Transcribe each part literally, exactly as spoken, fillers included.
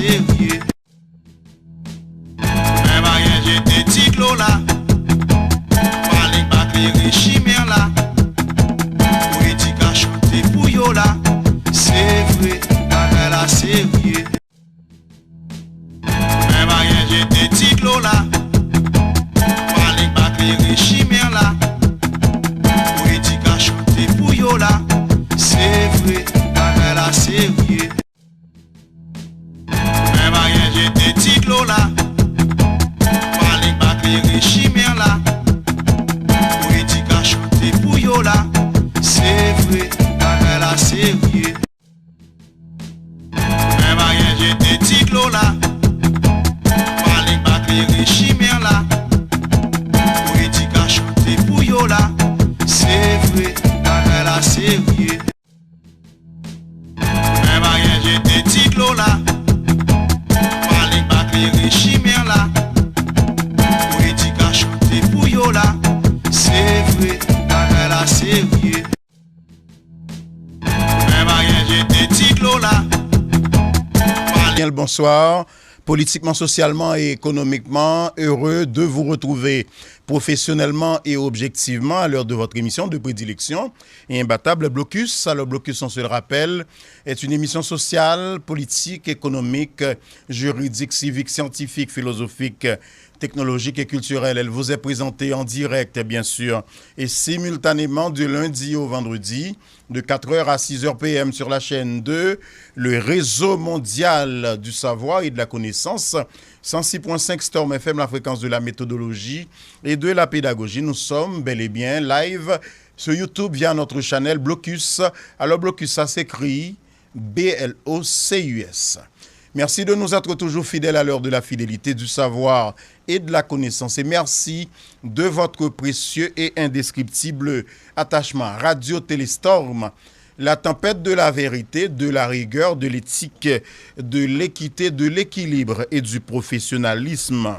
serye. Mwen pa gen jete ti dlo la. Malik pa klere chimen la. Poetik a chante pou yo la. Se vre, bagay la serye. Mwen pa gen jete ti dlo la. Malik pa klere chimen la. Poetik a chante pou yo la. Se vre, bagay la serye. Mwen pa gen jete ti dlo la. Malik pa klere chimen la. Poetik a chante pou yo la. Se vre, bagay la serye. Mwen pa gen jete ti dlo la. Malik pa klere chimen la. Poetik a chante pou yo la. Se vre, bagay la serye. Mwen pa gen jete ti dlo la. Malik pa klere chimen la. Poetik a chante pou yo la. Se vre, bagay la serye. Mwen pa gen jete ti dlo la. Daniel, bonsoir. Politiquement, socialement et économiquement, heureux de vous retrouver professionnellement et objectivement à l'heure de votre émission de prédilection et imbattable, Blocus. Alors, Blocus, on se le rappelle, est une émission sociale, politique, économique, juridique, civique, scientifique, philosophique, technologique et culturelle. Elle vous est présentée en direct, bien sûr, et simultanément du lundi au vendredi, de quatre heures à six heures P M sur la chaîne deux, le réseau mondial du savoir et de la connaissance, cent six point cinq Storm F M, la fréquence de la méthodologie et de la pédagogie. Nous sommes bel et bien live sur YouTube via notre channel Blocus. Alors, Blocus, ça s'écrit B L O C U S. Merci de nous être toujours fidèles à l'heure de la fidélité, du savoir et de la connaissance. Et merci de votre précieux et indescriptible attachement. Radio Téléstorm, la tempête de la vérité, de la rigueur, de l'éthique, de l'équité, de l'équilibre et du professionnalisme.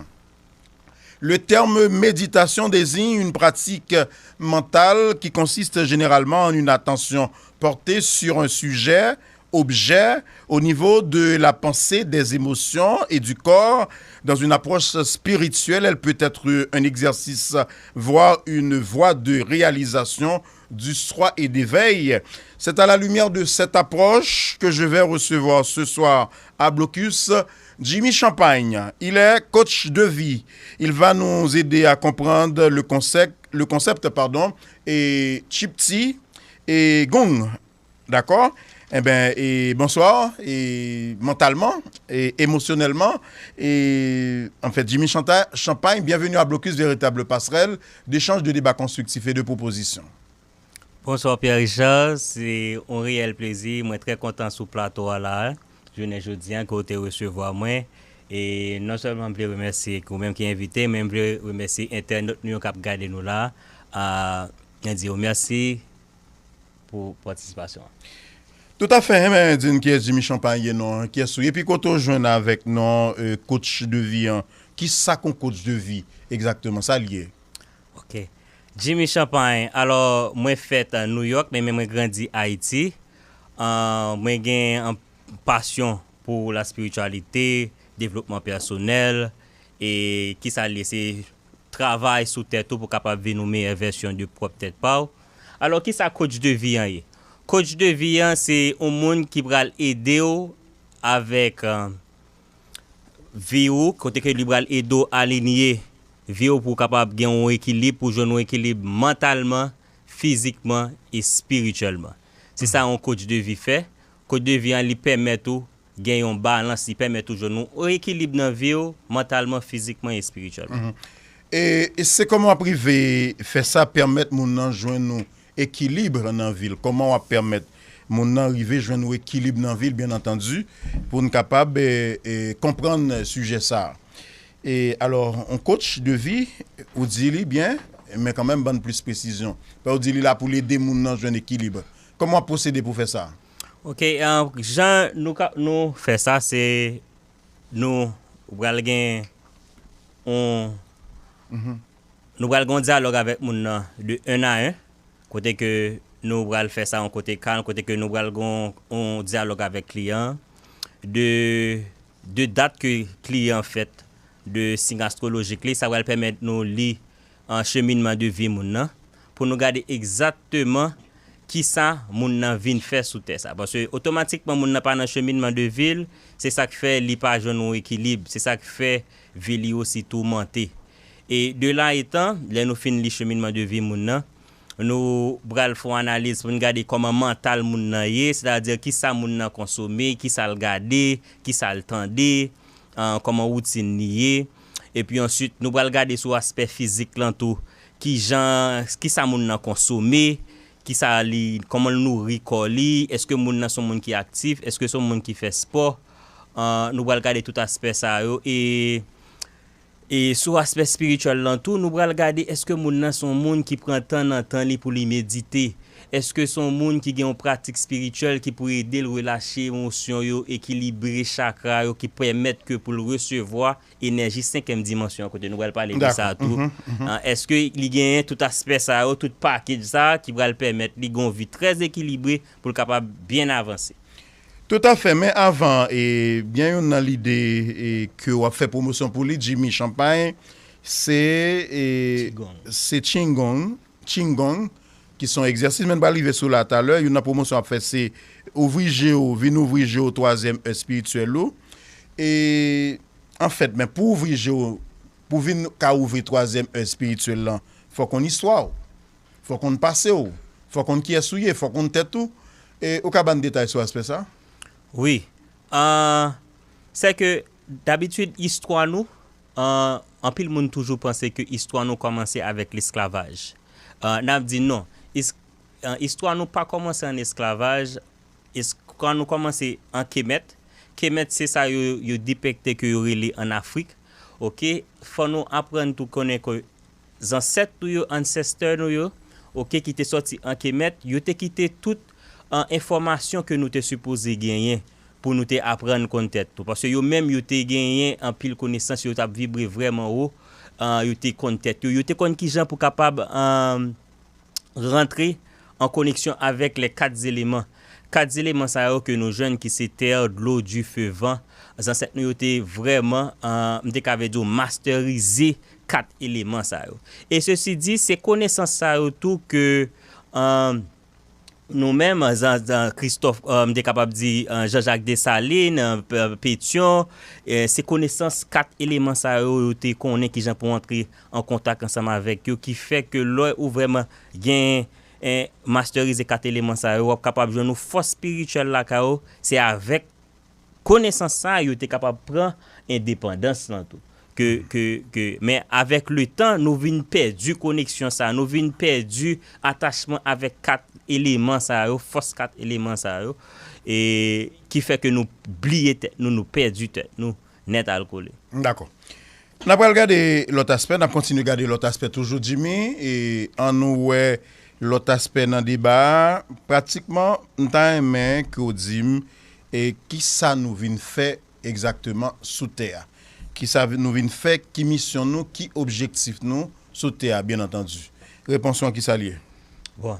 Le terme méditation désigne une pratique mentale qui consiste généralement en une attention portée sur un sujet, objet, au niveau de la pensée, des émotions et du corps. Dans une approche spirituelle, elle peut être un exercice, voire une voie de réalisation du soi et d'éveil. C'est à la lumière de cette approche que je vais recevoir ce soir à Blocus Jimmy Champagne. Il est coach de vie. Il va nous aider à comprendre le concept, le concept, pardon, et Chipti et Gong. D'accord? Eh ben, et bonsoir, et mentalement, et émotionnellement, et en fait, Jimmy Chanta-, Champagne, bienvenue à Blocus, véritable passerelle d'échange, de débat constructif et de propositions. Bonswa Pierre Richard, se yon reyèl plezi, mwen trè kontan sou plato a la, jounen jodi a ke w te resevwa mwen. E non sèlman m vle remèsye ou menm ki envite, men m vle remèsye entènòt nou yo k ap gade nou la. A, mwen di yo mèsi pou patisipasyon an. Toutafè, men di n kiyès Jimmy Champagne ye non, kiyès ou ye, epi kote w jwenn avèk non, e, coach de vie an. Kisa k yon coach de vie egzakteman? Sa l ye? Ok. Jimmy Champagne, alò, mwen fèt, e, New York, men, men mwen grandi Ayiti. E, mwen gen yon pasyon pou laspirityalite, devlopman pèsonèl, e kisa l ye? Se travay sou tèt ou pou w kapab vin yon meyè vèsyon de pwòp tèt pa w. Alò, kisa coach de vie an ye? Coach de vie an, se yon moun ki pral ede w avèk, e, vi w, kote ke li pral ede w alinye vi w pou w kapab gen yon ekilib, pou w jwenn yon ekilib mantalman, fizikman, espirityèlman. Se sa yon coach de vie fè. Coach de vie an, li pèmèt ou gen yon balans, li pèmèt ou jwenn yon ekilib nan vi w, mantalman, fizikman, espirityèlman. Mhm. E, e se kòman w ap rive fè sa, pèmèt moun nan jwenn yon ekilib nan vi l? Kòman w ap pèmèt moun nan rive jwenn yon ekilib nan vi l, byen antandi, pou n kapab, e, e, konprann sijè sa a? E alò, yon coach de vie, ou di li byen, men kanmenm, ban n plis presizyon. Ou di li la pou l ede moun nan jwenn ekilib. Kòman w ap pwosede pou w fè sa? Ok, e, jan nou ka, nou fè sa, se nou pral gen yon, mhm, nou pral gen yon dyalòg avèk moun nan de un à un, kote ke nou pral fè sa yon kote kalm, kote ke nou pral gen yon, yon dyalòg avèk kliyan an, de de dat ke kliyan fèt, de siy astwolojik li, sa pral pèmèt nou li, an, cheminman de vi moun nan, pou nou gade egzakteman kisa moun nan vin fè sou tè sa. Paske otomatikman moun nan pa nan cheminman de vi l, se sa k fè li pa jwenn yon ekilib, se sa k fè vi li osi toumante. E de la etan, lè nou fin li cheminman de vi moun nan, nou pral fè yon analiz pou n gade kòman mantal moun nan ye, sètadi kisa moun nan konsome, kisa l gade, kisa l tande, an, kòman woutin li ye. Epi answit, nou pral gade sou aspè fizik lan tou, kijan, kisa moun nan konsome, kisa li, kòman l nouri kò li, èske moun nan se yon moun ki aktif, èske se yon moun ki fè spò. An, nou pral gade tout aspè sa yo. E, e sou aspè espirityèl lan tou, nou pral gade èske moun nan se yon moun ki pran tan nan tan li pou li medite. Èske se yon moun ki gen yon pratik espirityèl ki pou ede l relache emosyon yo, ekilibre chakra yo, ki pèmèt ke pou l resevwa enèji senkyèm dimansyon an, kote nou pral pale de sa tou. An, èske li genyen tout aspè sa yo, tout pakej sa ki pral pèmèt li gen yon vi trè ekilibre pou l kapab byen avanse? Toutafè, men avan, e, gen youn nan lide, e, ke w ap fè pwomosyon pou li, Jimmy Champagne, se, e, se Qigong, Qigong, ki se yon egzèsis, men n pral rive sou la talè. Youn nan pwomosyon w ap fè, se ouvri je w, vin ouvri je w, twazyèm è espirityèl ou. E, anfèt, men pou ouvri je w, pou vin ka ouvri twazyèm è espirityèl lan, fò w konn istwa w. Fò w konn pase w. Fò w konn kiyès ou ye. Fò w konn tèt ou. E, ou ka ban n detay sou aspè sa? Wi. An, sè ke dabitid istwa nou, an, anpil moun toujou panse ke istwa nou kòmanse avèk lesklavaj. An, n ap di non. Is-, an, istwa nou pa kòmanse an esklavaj. Istwa nou kòmanse an Kemet. Kemet se sa yo, yo depikte ke yo rele an Afrik. Oke? Fò nou aprann tou konnen ke zansèt nou yo, ancestor nou yo, oke, ki te sòti an Kemet, yo te kite tout, an, enfòmasyon ke nou te sipoze genyen pou nou te aprann konn tèt nou. Paske yo menm, yo te genyen anpil konesans, yo t ap vibre vrèman wo, an, yo te konn tèt yo. Yo te konn kijan pou kapab, an, rantre an koneksyon avèk les quatre éléments. Kat eleman sa yo ke nou jwenn ki se tè, dlo, di, fe, van. Zansèt nou yo te vrèman, an, m te ka vle di w, masterize kat eleman sa yo. E sesi di, se konesans sa yo tou ke, an, nou menm, zan, zan, Christophe, an, m te kapab di, an, Jean-Jacques Dessalines, an, P-, Pétion, e, se konesans kat eleman sa yo, yo te konnen kijan pou antre an kontak ansanm avèk yo, ki fè ke lè ou vrèman gen, en, masterize kat eleman sa yo, w ap kapab jwenn yon fòs espirityèl lakay ou. Se avèk konesans sa yo te kapab pran endepandans lan tou. Ke, ke, ke, men avèk letan, nou vin pèdi koneksyon sa, nou vin pèdi atachman avèk kat eleman sa yo, fòs kat eleman sa yo, e ki fè ke nou bliye tèt nou, nou pèdi tèt nou nèt al kole. Dakò. N ap pral gade lòt aspè, n ap kontinye gade lòt aspè toujou, Jimmy, e ann nou wè lòt aspè nan deba a. Pratikman, m ta renmen ke w di m, e kisa nou vin fè egzakteman sou tè a? Kisa vi-, nou vin fè, ki misyon nou, ki objektif nou sou tè a, byen antandi? Repons ou an, kisa l ye? Bon.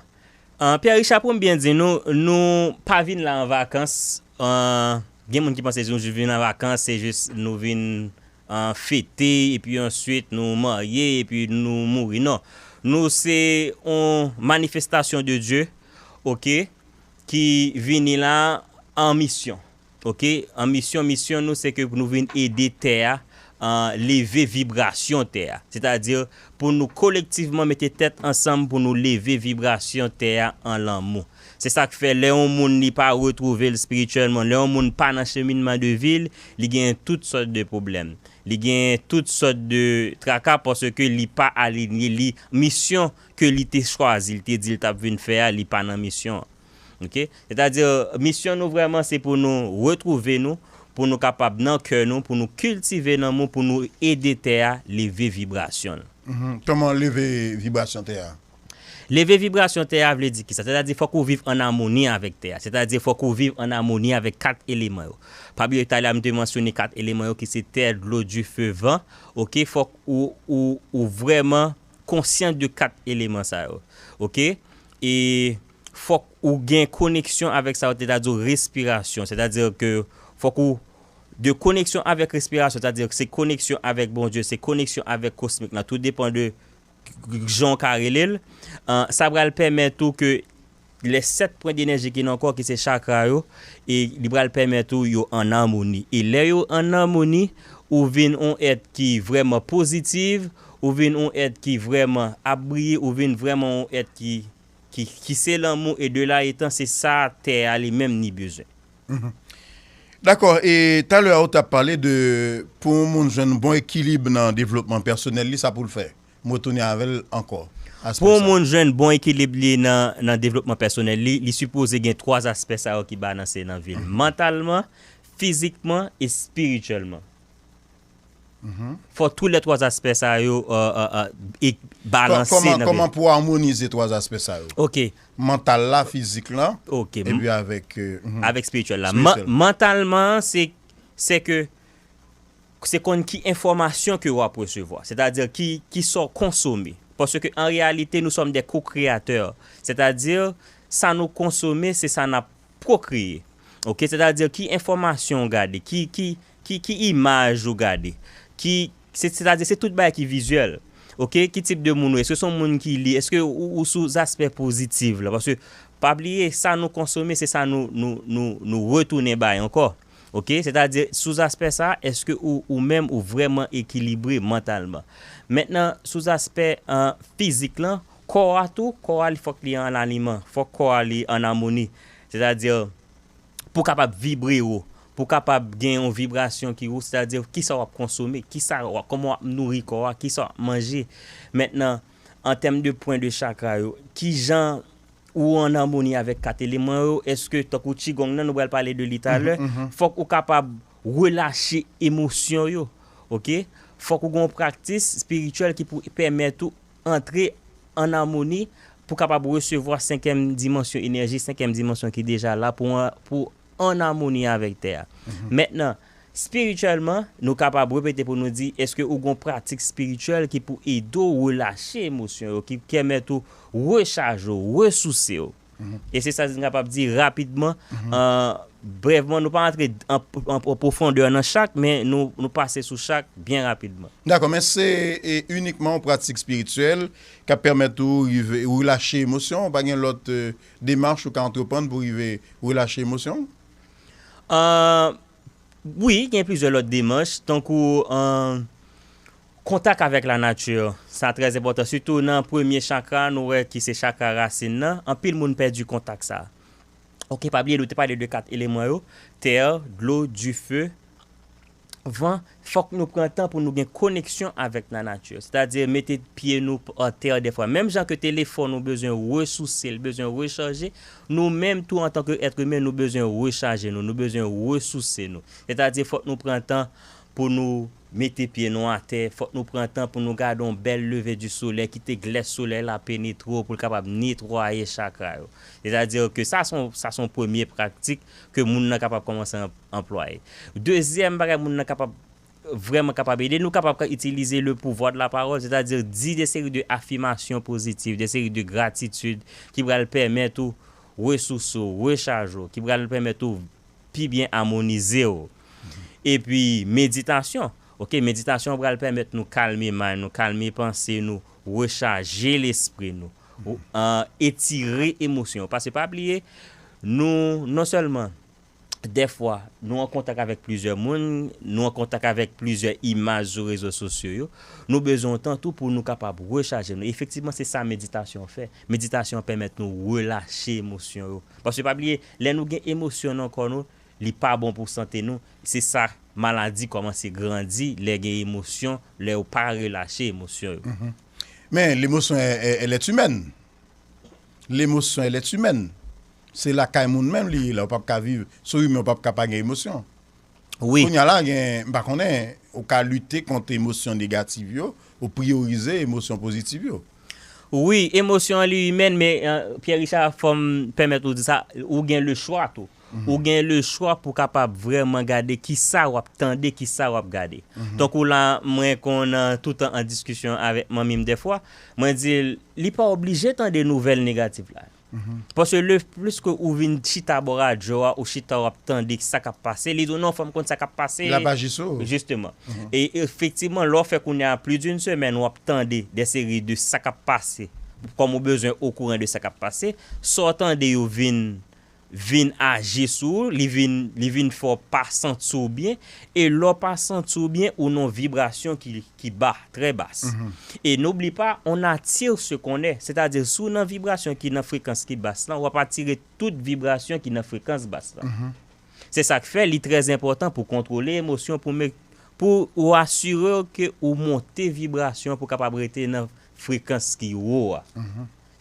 An, Pierre Richard, pou m byen di nou, nou pa vin la an vakans. An, gen moun ki panse nou jis vin an vakans, se jis nou vin, an, fete, epi answit nou marye, epi nou mouri. Non. Nou se yon manifestasyon de Dye, oke, ki vini la an misyon. Oke, an misyon, misyon nou se ke pou nou vin ede tè a, an, leve vibrasyon tè a. Sètadi, pou nou kolektivman mete tèt ansanm pou nou leve vibrasyon tè a an lanmou. Se sa k fè lè yon moun li pa retwouve l espirityèlman, lè yon moun pa nan cheminman de vi l, li gen tout sòt de pwoblèm. Li gen tout sòt de traka paske li pa alinye, li, misyon ke li te chwazi, li te di l t ap vin fè a, li pa nan misyon an. Oke? Sètadi, misyon nou vrèman se pou nou retwouve nou, pou nou kapab nan kè nou, pou nou kiltive lanmou, pou nou ede tè a leve vibrasyon l. Mhm. Kòman leve vibrasyon tè a? Leve vibrasyon tè a vle di kisa? Sètadi fòk ou viv an amoni avèk tè a. Sètadi fòk ou viv an amoni avèk kat eleman yo. Pa bliye talè a m te mansyone kat eleman yo ki se tè, dlo, di, fe, van. Oke? Fòk ou, ou, ou vrèman konsyan de kat eleman sa yo. Oke? E fòk ou gen koneksyon avèk sa yo te ta di w respirasyon. Sètadi ke fòk ou de koneksyon avèk respirasyon, sètadi se koneksyon avèk Bondye, se koneksyon avèk kosmik lan, tou depan de jan w ka rele l, sa pral pèmèt ou ke lè sèt pwen denèji ki nan kò, ki se chakra yo, e li pral pèmèt ou yo an amoni. E lè yo an amoni, ou vin yon èt ki vrèman pozitiv, ou vin yon èt ki vrèman ap briye, ou vin vrèman yon èt ki, ki, ki se lanmou, e de la etan, se sa tè a li menm ni bezwen. Dakò, e talè a ou t ap pale de pou yon moun jwenn bon ekilib nan devlopman pèsonèl li, sa pou l fè. M retounen avè l ankò. Pou yon moun jwenn bon ekilib li nan, nan devlopman pèsonèl li, li sipoze gen twa aspè sa yo ki balanse nan vi l. Mantalman, fizikman, espirityèlman. Fò tou lè twa aspè sa yo e balanse nan vi l. Kòman pou amonize twa aspè sa yo? Ok. Mantal la, fizik lan, Ok. epi avèk. Avèk espirityèl la. Mantalman, se, se ke se konn ki enfòmasyon ke w ap resevwa, sètadi ki, ki sa w konsome. Paske an reyalite, nou sòm de ko-kreyatè, sètadi sa nou konsome, se sa n ap pwokreye. Ok, sètadi ki enfòmasyon w gade, ki, ki, ki, ki imaj ou gade, ki, se, sètadi se tout bagay ki vizyèl. Ok, ki tip de moun ou ye? Èske se yon moun ki li? Èske ou, ou sou aspè pozitif la? Paske pa bliye, sa nou konsome, se sa nou, nou, nou, nou retounen bay ankò. Ok, sètadi sou aspè sa, èske ou, ou menm ou vrèman ekilibre mantalman? Mentnan, sou aspè fizik lan, kò a tou, kò a li fòk li an aliman, fòk kò a li an amoni. Sètadi pou w kapab vibre wo, pou w kapab gen yon vibrasyon ki wo, sètadi kisa w ap konsome, kisa w ap, kòman w ap nouri kò a, kisa w ap manje. Mentnan, an tèm de pwen de chakra yo, kijan ou an amoni avèk kat eleman yo? Èske tankou qigong nan, nou pral pale de li talè, fòk ou kapab relache emosyon yo, ok? Fòk ou gen yon praktis espirityèl ki pou pèmèt ou antre an amoni pou kapab resevwa senkyèm dimansyon enèji, senkyèm dimansyon ki deja la pou, pou an amoni avèk tè a. Mentnan, espirityèlman, nou kapab repete pou nou di, èske ou gen yon pratik espirityèl ki pou ede w relache emosyon yo, ki pèmèt ou rechaje w, resouse w? E se sa n kapab di rapidman. Brèvman, nou pa antre an, an, an pwofondè nan chak, men nou, nou pase sou chak byen rapidman. Dakò, men se inikman yon pratik espirityèl k ap pèmèt ou rive relache emosyon, pa gen lòt demach ou ka antreprann pou rive relache emosyon? Wi, gen plizyè lòt demach, tankou kontak avèk lanati. Sa trè enpòtan, sitou nan premye chakra nou wè ki se chakra rasin nan. Anpil moun pèdi kontak sa. Ok, pa bliye nou te pale de kat eleman yo, tè, dlo, dife, van. Fòk nou pran tan pou nou gen koneksyon avèk lanati. Sètadi mete pye nou atè dèfwa. Menm jan ke telefòn ou bezwen resouse l, bezwen rechaje, nou menm tou antanke èt imen nou bezwen rechaje nou, nou bezwen resouse nou. Sètadi fòk nou pran tan pou nou mete pye nou atè, fòk nou pran tan pou nou gade yon bèl leve di solèy, kite glè solèy la penetre w pou l kapab netwaye chakra yo. Sètadi ke sa se yon, sa se yon premye pratik ke moun nan kapab kòmanse anplwaye. Dezyèm bagay moun nan kapab vrèman kapab ede nou, kapab itilize le pouvwa de la pawòl, sètadi di de seri de afimasyon pozitif, de seri de gratitid ki pral pèmèt ou resouse w, rechaje w, ki pral pèmèt ou pi byen amonize w. Epi meditasyon. Ok, meditasyon pral pèmèt nou kalme mind nou, kalme panse nou, rechaje lespri nou, etire emosyon. Paske pa bliye, nou non sèlman dèfwa nou an kontak avèk plizyè moun, nou an kontak avèk plizyè imaj sou rezo sosyo yo, nou bezwen yon tan tou pou nou kapab rechaje nou. Efektivman, se sa meditasyon an fè. Meditasyon an pèmèt nou relache emosyon yo. Paske pa bliye, lè nou gen emosyon nan kò nou, li pa bon pou sante nou. Se sa, maladi kòmanse grandi lè gen emosyon, lè ou pa relache emosyon yo. Men, lemosyon, elle est humaine. Lemosyon, elle est humaine. Se lakay moun menm li ye la. Ou p ap ka viv, si w imen, ou p ap ka pa gen emosyon. Wi. Kounye a la, gen, m pa konnen, ou ka lite kont emosyon negatif yo, ou priyorize emosyon pozitif yo. Wi, emosyon an li imèn, men Pierre Richard, fò m pèmèt ou di sa, ou gen le chwa tou. Ou gen le chwa pou kapab vrèman gade kisa w ap tande, kisa w ap gade. Tankou la, mwen konn toutan an diskisyon avèk manmi m dèfwa, mwen di l, li pa oblije tande nouvèl negatif la. Paske le plis ke ou vin chita bò radyo a, ou chita w ap tande sa k ap pase, li di w non, fò m konn sa k ap pase. L ap aji sou ou. Jisteman. E efektivman, lè w fè kounye a plis d'une semèn, w ap tande de seri de sa k ap pase, kòm ou bezwen okouran de sa k ap pase, sa w tande yo vin vin aji sou ou, li vin, li vin fè w pa santi w byen, e lè w pa santi w byen, ou nan yon vibrasyon ki, ki ba, trè bas. E n'oublie pas, on attire ce qu'on est, sètadi si w nan vibrasyon ki nan frekans ki bas lan, w ap atire tout vibrasyon ki nan frekans bas lan. Se sa k fè li trè enpòtan pou kontwole emosyon, pou, pou ou asire w ke ou monte vibrasyon pou kapab rete nan frekans ki wo a.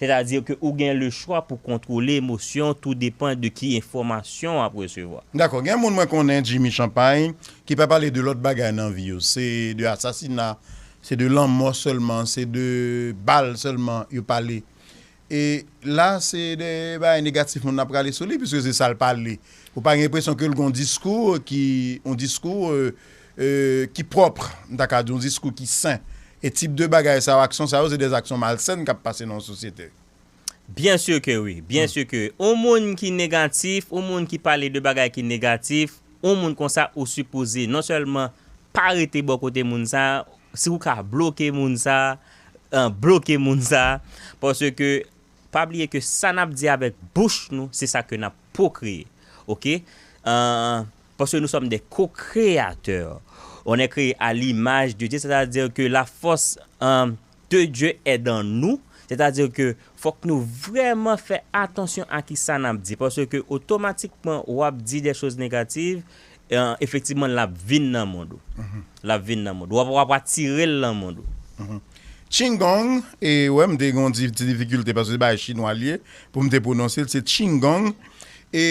Sètadi ke ou gen le chwa pou kontwole emosyon, tou depan de ki enfòmasyon w ap resevwa. Dakò, gen moun mwen konnen, Jimmy Champagne, ki pa pale de lòt bagay nan vi yo. Se de asasina, se de lanmò sèlman, se de bal sèlman yo pale. E la, se de bagay negatif moun nan prale sou li, piske se sa l pale. Ou pa gen enpresyon ke l gen yon diskou ki, yon diskou, euh, euh, ki pwòp, m ta ka di yon diskou ki sen. E tip de bagay sa yo, aksyon sa yo, se de aksyon malsèn k ap pase nan yon sosyete. Byen si ke wi, byen si ke. Yon moun ki negatif, yon moun ki pale de bagay ki negatif, yon moun konsa ou sipoze non sèlman pa rete bò kote moun sa, si ou ka bloke moun sa, euh, bloke moun sa, paske pa bliye ke sa n ap di avèk bouch nou, se sa ke n ap pwokreye. Oke? Euh, parce que nous sommes des co-créateurs. On est créé à l'image de Dieu, c'est-à-dire que la force euh, de Dieu est dans nous. Sètadi ke fòk nou vrèman fè atansyon a ki sa n ap di. Paske otomatikman, w ap di de choz negativ, euh, efektivman, l ap vin nan mond ou. L ap vin nan mond ou. W ap, w ap atire l nan mond ou. Qigong, e wè, m te gen yon ti, ti difikilte paske se bagay chinwa l ye, pou m te pwononse l, se Qigong. E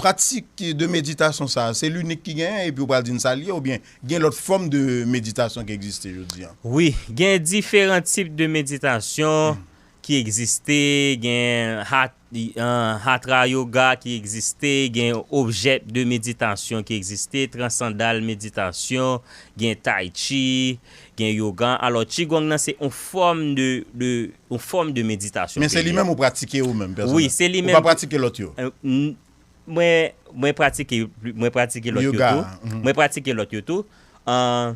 pratik de meditasyon sa, se linik ki genyen, epi ou pral di n sa l ye, oubyen gen lòt fòm de meditasyon ki egziste jodi a? Wi, gen diferan tip de meditasyon ki egziste, gen hat, euh, Hatha Yoga ki egziste, gen objè de meditasyon ki egziste, transandal meditasyon, gen tai chi, gen yoga. Alò, Qigong nan se yon fòm de, de, yon fòm de meditasyon. Men se li menm ou pratike ou menm, pèsonèl? Wi, se li menm. Ou pa pratike lòt yo? Euh, n-, mwen, mwen pratike, mwen pratike lòt yo tou. Mwen pratike lòt yo tou. Euh,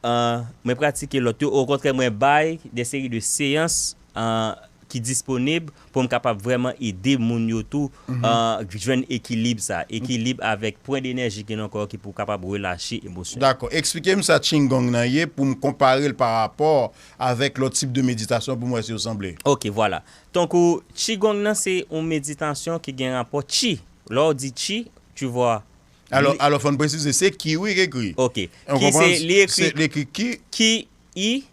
euh, mwen pratike lòt yo. Okontrè, mwen bay de seri de seyans, euh, ki disponib pou m kapab vrèman ede moun yo tou, euh, jwenn ekilib sa. Ekilib avèk pwen de enèji ki nan kò ki pou kapab relache emosyon. Dakò. Eksplike m sa Qigong nan ye pou m konpare l pa rapò avèk lòt tip de meditasyon pou m wè si yo sanble. Ok, vwala. Tankou Qigong nan se yon meditasyon ki gen rapò Qi. Lè w di Qi, tu vois. Alò, alò, fò n presize, se Ki wi k ekri. Ok. Ki se, li ekri, li ekri Ki, Ki, I,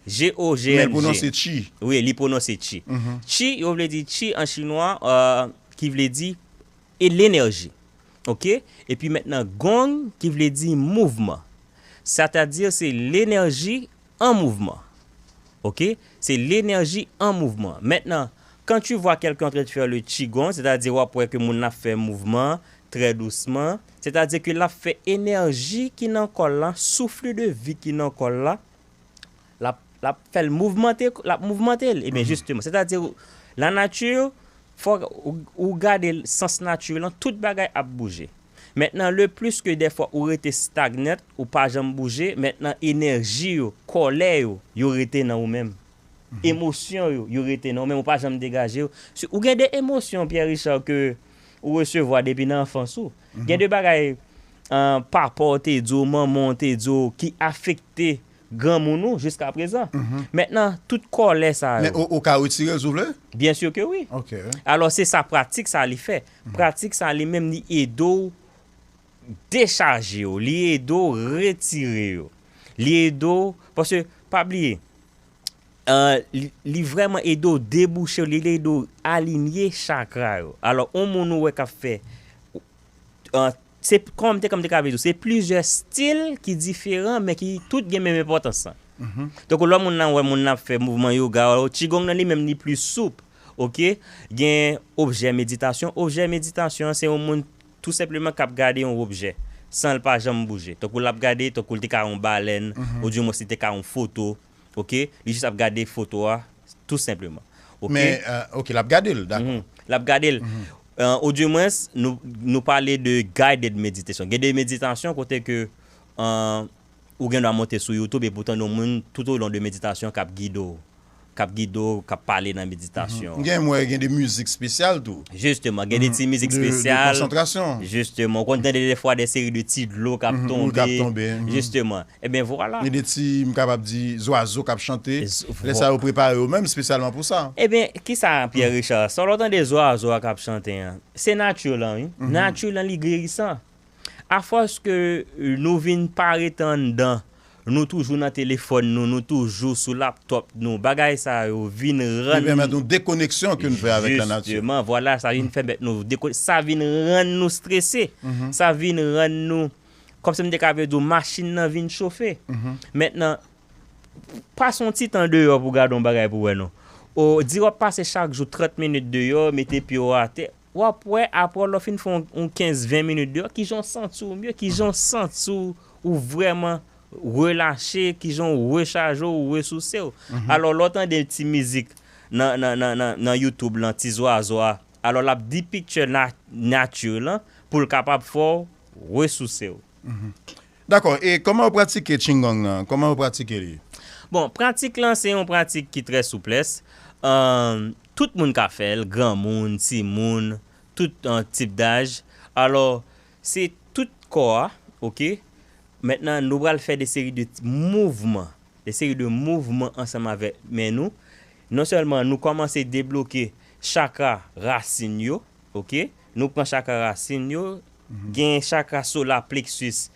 G O G N G. Men l pwononse Qi. Wi, li pwononse Qi. Qi, yo vle di Qi an chinwa, euh, ki vle di e lenèji. Ok? Epi mentnan, gong, ki vle di mouvman. Sètadi, se lenèji an mouvman. Ok? Se lenèji an mouvman. Mentnan, quand tu vois quelqu'un en train de faire le qigong, sètadi w ap wè ke moun nan ap fè mouvman trè dousman, sètadi ke l ap fè enèji ki nan kò l la, souffle de vie ki nan kò l la, l ap, l ap fè l mouvmante, l ap mouvmante l. Ebyen, jisteman, sètadi, lanati, fò ou, ou gade sans nati lan, tout bagay ap bouje. Mentnan, le plis ke dèfwa ou rete stagnant, ou pa janm bouje, mentnan enèji yo, kòlè yo, yo rete nan ou menm. Emosyon yo, yo rete nan ou menm, ou pa janm degaje yo. Si ou gen de emosyon, Pierre Richard, ke ou resevwa depi nan anfans ou. Gen de bagay, euh, papa w te di w, manman w te di w, ki afekte granmoun ou jiska prezan. Mentnan, tout kòlè sa yo. Men ou, ou ka retire l, si w vle? Byen si ke wi. Ok. Alò, se sa pratik sa li fè. Pratik sa li menm, li ede w dechaje yo, li ede w retire yo. Li ede w, paske, pa bliye, euh, li, li vrèman ede w debouche yo, li ede w alinye chakra yo. Alò, yon moun ou wè k ap fè, euh, se kòm te, kòm te ka vle di, se plizyè stil ki diferan, men ki tout gen menm enpòtans lan. Donk, lè moun nan wè moun nan ap fè mouvman yoga, qigong nan li menm li pli soup. Ok? Gen objè meditasyon. Objè meditasyon, se yon moun tou senpleman k ap gade yon objè, san l pa janm bouje. Tankou l ap gade, tankou l te ka yon balèn, oudimwens li te ka yon foto. Ok? Li jis ap gade foto a, tou senpleman. Ok. Men, euh, ok, l ap gade l, dakò. Mhm. L ap gade l. Euh, ou di mwens, nou, nou pale de guided meditation. Gen de meditasyon kote ke, euh, ou gen dwa monte sou YouTube e poutan yon moun tout o lon de meditasyon k ap gide w, k ap gide w, k ap pale nan meditasyon. Gen, mwen, gen de mizik espesyal tou. Jisteman, gen de ti mizik espesyal. De konsantrasyon. Jisteman, ou konn tande defwa de seri de ti dlo k ap tonbe. Wi, k ap tonbe. Jisteman. Ebyen, vwala. Gen de ti, m kapab di, zwazo k ap chante. Lè sa yo prepare yo menm espesyalman pou sa. Ebyen, kisa, Pierre Richard? Sa w tande zwazo a k ap chante an? Se nati lan, wi. Nati lan, li gerisan. Afòs ke, euh, nou vin parete anndan, nou toujou nan telefòn nou, nou toujou sou laptòp nou, bagay sa yo vin rann. Li pèmèt nou dekoneksyon ke nou fè avèk lanati. Jisteman, vwala, sa vin pèmèt nou deko-, sa vin rann nou strese. Sa vin rann nou, kòmsi m te ka vle di w, machin nan vin chofe. Mentnan, pase yon ti tan deyò pou gade yon bagay pou wè non. O, di w ap pase chak jou trant minit deyò, mete pye w atè, w ap wè, apre lè w fin fè yon, yon kenz ven minit deyò, kijan w santi w mye, kijan w santi w, ou vrèman relache, kijan w rechaje w, ou resouse w. Alò, lè w tande ti mizik nan, nan, nan, nan, nan YouTube lan, ti zwazo a, alò, l ap depict na-, nati lan pou l kapab fè w resouse w. Dakò, e kòman w pratike Qigong nan? Kòman w pratike li? Bon, pratik lan se yon pratik ki trè souplès. Euh, tout moun ka fè l, granmoun, timoun, tout, euh, tip daj. Alò, se tout kò a, ok? Mentnan, nou pral fè de seri de ti mouvman, de seri de mouvman ansanm avèk men nou. Non sèlman nou kòmanse debloke chakra rasin yo, ok? Nou pran chakra rasin yo, gen chakra solar plexus,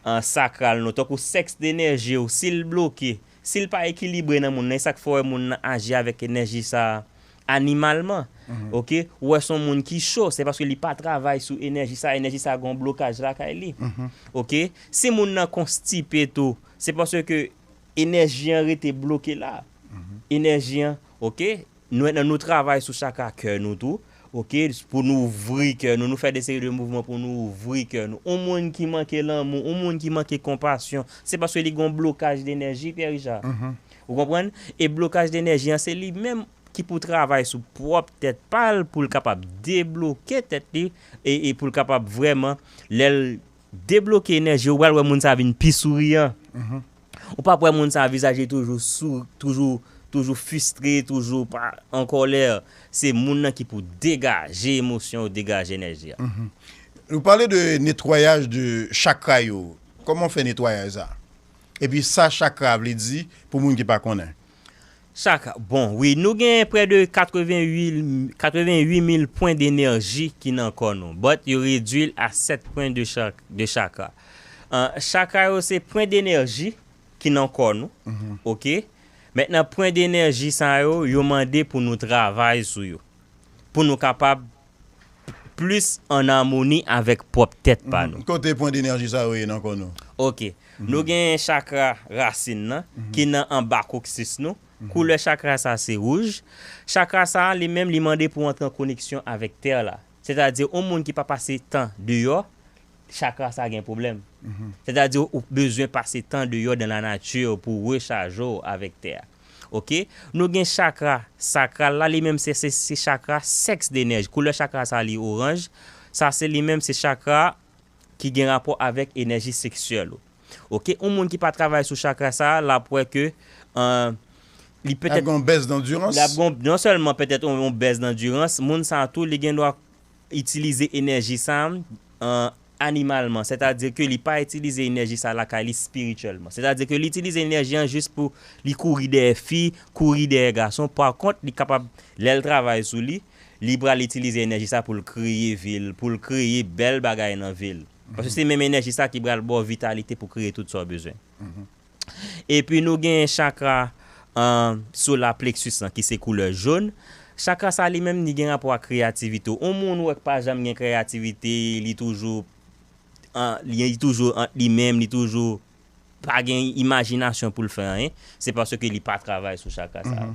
euh, sakral nou, tankou sèks de nèji w, si l bloke, si l pa ekilibre nan moun nan, e sa k fè w wè moun nan aji avèk enèji sa a animalman. Ok? Ou wè se yon moun ki cho, se paske li pa travay sou enèji sa, enèji sa gen yon blokaj lakay li. Ok? Si moun nan konstipe tou, se paske enèji an rete bloke la. Enèji an, ok? Nou, nou travay sou chakra kè nou tou, ok? Pou nou ouvri kè nou, nou fè de seri de mouvman pou nou ouvri kè nou. Yon moun ki manke lanmou, yon moun ki manke konpasyon, se paske li gen yon blokaj de enèji, Pierre Richard. Ou konprann? E blokaj de enèji an, se li menm ki pou travay sou pwòp tèt pa l, pou l kapab debloke tèt li, e, e pou l kapab vrèman, lè l debloke enèji, ou pral wè moun sa vin pi souriyan. Ou p ap wè moun sa vizaj li toujou sou, toujou, toujou fristre, toujou pa an kòlè. Se moun nan ki pou degaje emosyon yo, degaje enèji a. Nou pale de netwayaj de chakra yo. Kòman w fè netwayaj sa? Epi sa chakra vle di pou moun ki pa konnen. Chakra, bon, wi, nou gen prè de katreven uit, katreven uit mil pwen de enèji ki nan kò nou, but yo redwi l a sèt pwen de chak-, de chakra. Euh, chakra yo se pwen de enèji ki nan kò nou, ok? Mentnan, pwen de enèji sa yo, yo mande pou nou travay sou yo, pou nou kapab plis an amoni avèk pwòp tèt pa nou. Kote pwen de enèji sa yo ye nan kò nou? Ok. Nou gen chakra rasin nan, ki nan anba koksis nou. Koulè chakra sa se wouj. Chakra sa, li menm, li mande pou antre an koneksyon avèk tè la. Sètadi, yon moun ki pa pase tan deyò, chakra sa gen pwoblèm. Sètadi, ou bezwen pase tan deyò dan lanati pou rechaje w avèk tè a. Ok? Nou gen chakra sakral la, li menm se, se, se chakra sèks de enèji. Koulè chakra sa li oranj. Sa se li menm se chakra ki gen rapò avèk enèji seksyèl ou. Ok? Yon moun ki pa travay sou chakra sa, l ap wè ke, euh, li petèt gen yon bès dandirans. L ap gen, non sèlman petèt yon, yon bès dandirans, moun sa tou, li gen dwa itilize enèji sa, euh, animalman, sètadi ke li pa itilize enèji sa lakay li espirityèlman. Sètadi ke li itilize enèji an jis pou li kouri dèyè fi, kouri dèyè gason. Pa kont, li kapab, lè l travay sou li, li pral itilize enèji sa pou l kreye vi l, pou l kreye bèl bagay nan vi l. Paske se menm enèji sa ki pral ba w vitalite pou kreye tout sa w bezwen. Epi nou gen chakra, euh, solar plexus lan ki se koulè jòn. Chakra sa li menm li gen rapò ak kreyativite w. Yon moun ou wè k pa janm gen kreyativite, li toujou, euh, li, li toujou ant li menm, li toujou pa gen imajinasyon pou l fè anyen, se paske li pa travay sou chakra sa.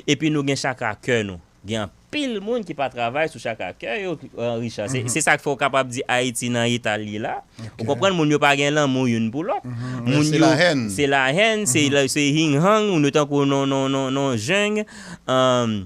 Epi nou gen chakra kè nou. Gen anpil moun ki pa travay sou chakra kè yo, euh, Richard. Se, se sa k fè w kapab di Ayiti nan eta l ye la. Ou konprann, moun yo pa gen lanmou youn pou lòt. Moun yo, se lahèn, se la, se hing hang, moun yo tankou non, non, non, non, jeng. Euh,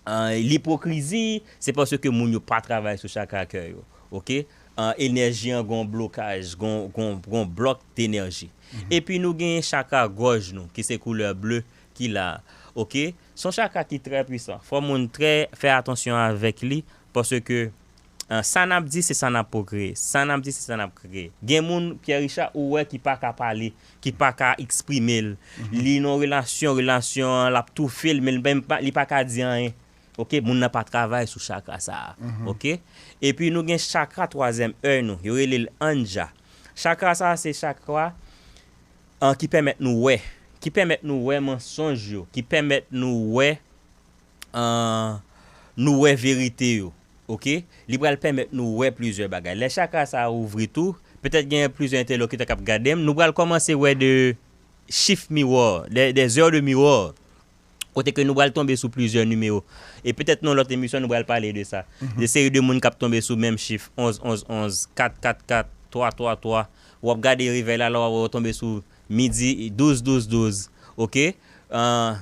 An, lipokrizi, se paske moun yo pa travay sou chakra kè yo. Oke? An, enèji an gon blokaj, gon, gon, gon blòk denèji. Epi nou gen chakra gòj nou, ki se koulè ble ki la. Oke? Se yon chakra ki trè pwisan. Fò moun trè fè atansyon avèk li, paske, an, sa n ap di, se sa n ap pwokre. Sa n ap di, se sa n ap kreye. Gen moun, Pierre Richard, ou wè ki pa ka pale, ki pa ka eksprime l. Li nan relasyon, relasyon an, l ap toufe l, men li menm pa, li pa ka di anyen. Oke, moun nan pa travay sou chakra sa a. Oke? Epi nou gen chakra twazyèm èy nou, yo rele l Anja. Chakra sa a se chakra, an, ki pèmèt nou wè, ki pèmèt nou wè mansonj yo, ki pèmèt nou wè, an, nou wè verite yo. Oke? Li pral pèmèt nou wè plizyè bagay. Lè chakra sa a ouvri tou, petèt gen plizyè entèlokitè k ap gade m, nou pral kòmanse wè de chif miwa, de, de zè de miwa. Kote ke nou pral tonbe sou plizyè nimewo. E petèt nan lòt emisyon, nou pral pale de sa. De seri de moun k ap tonbe sou menm chif, onz, onz, onz, kat, kat, kat, twa, twa, twa. W ap gade revèy la, la w ap tonbe sou midi, douz, douz, douz. Oke? An,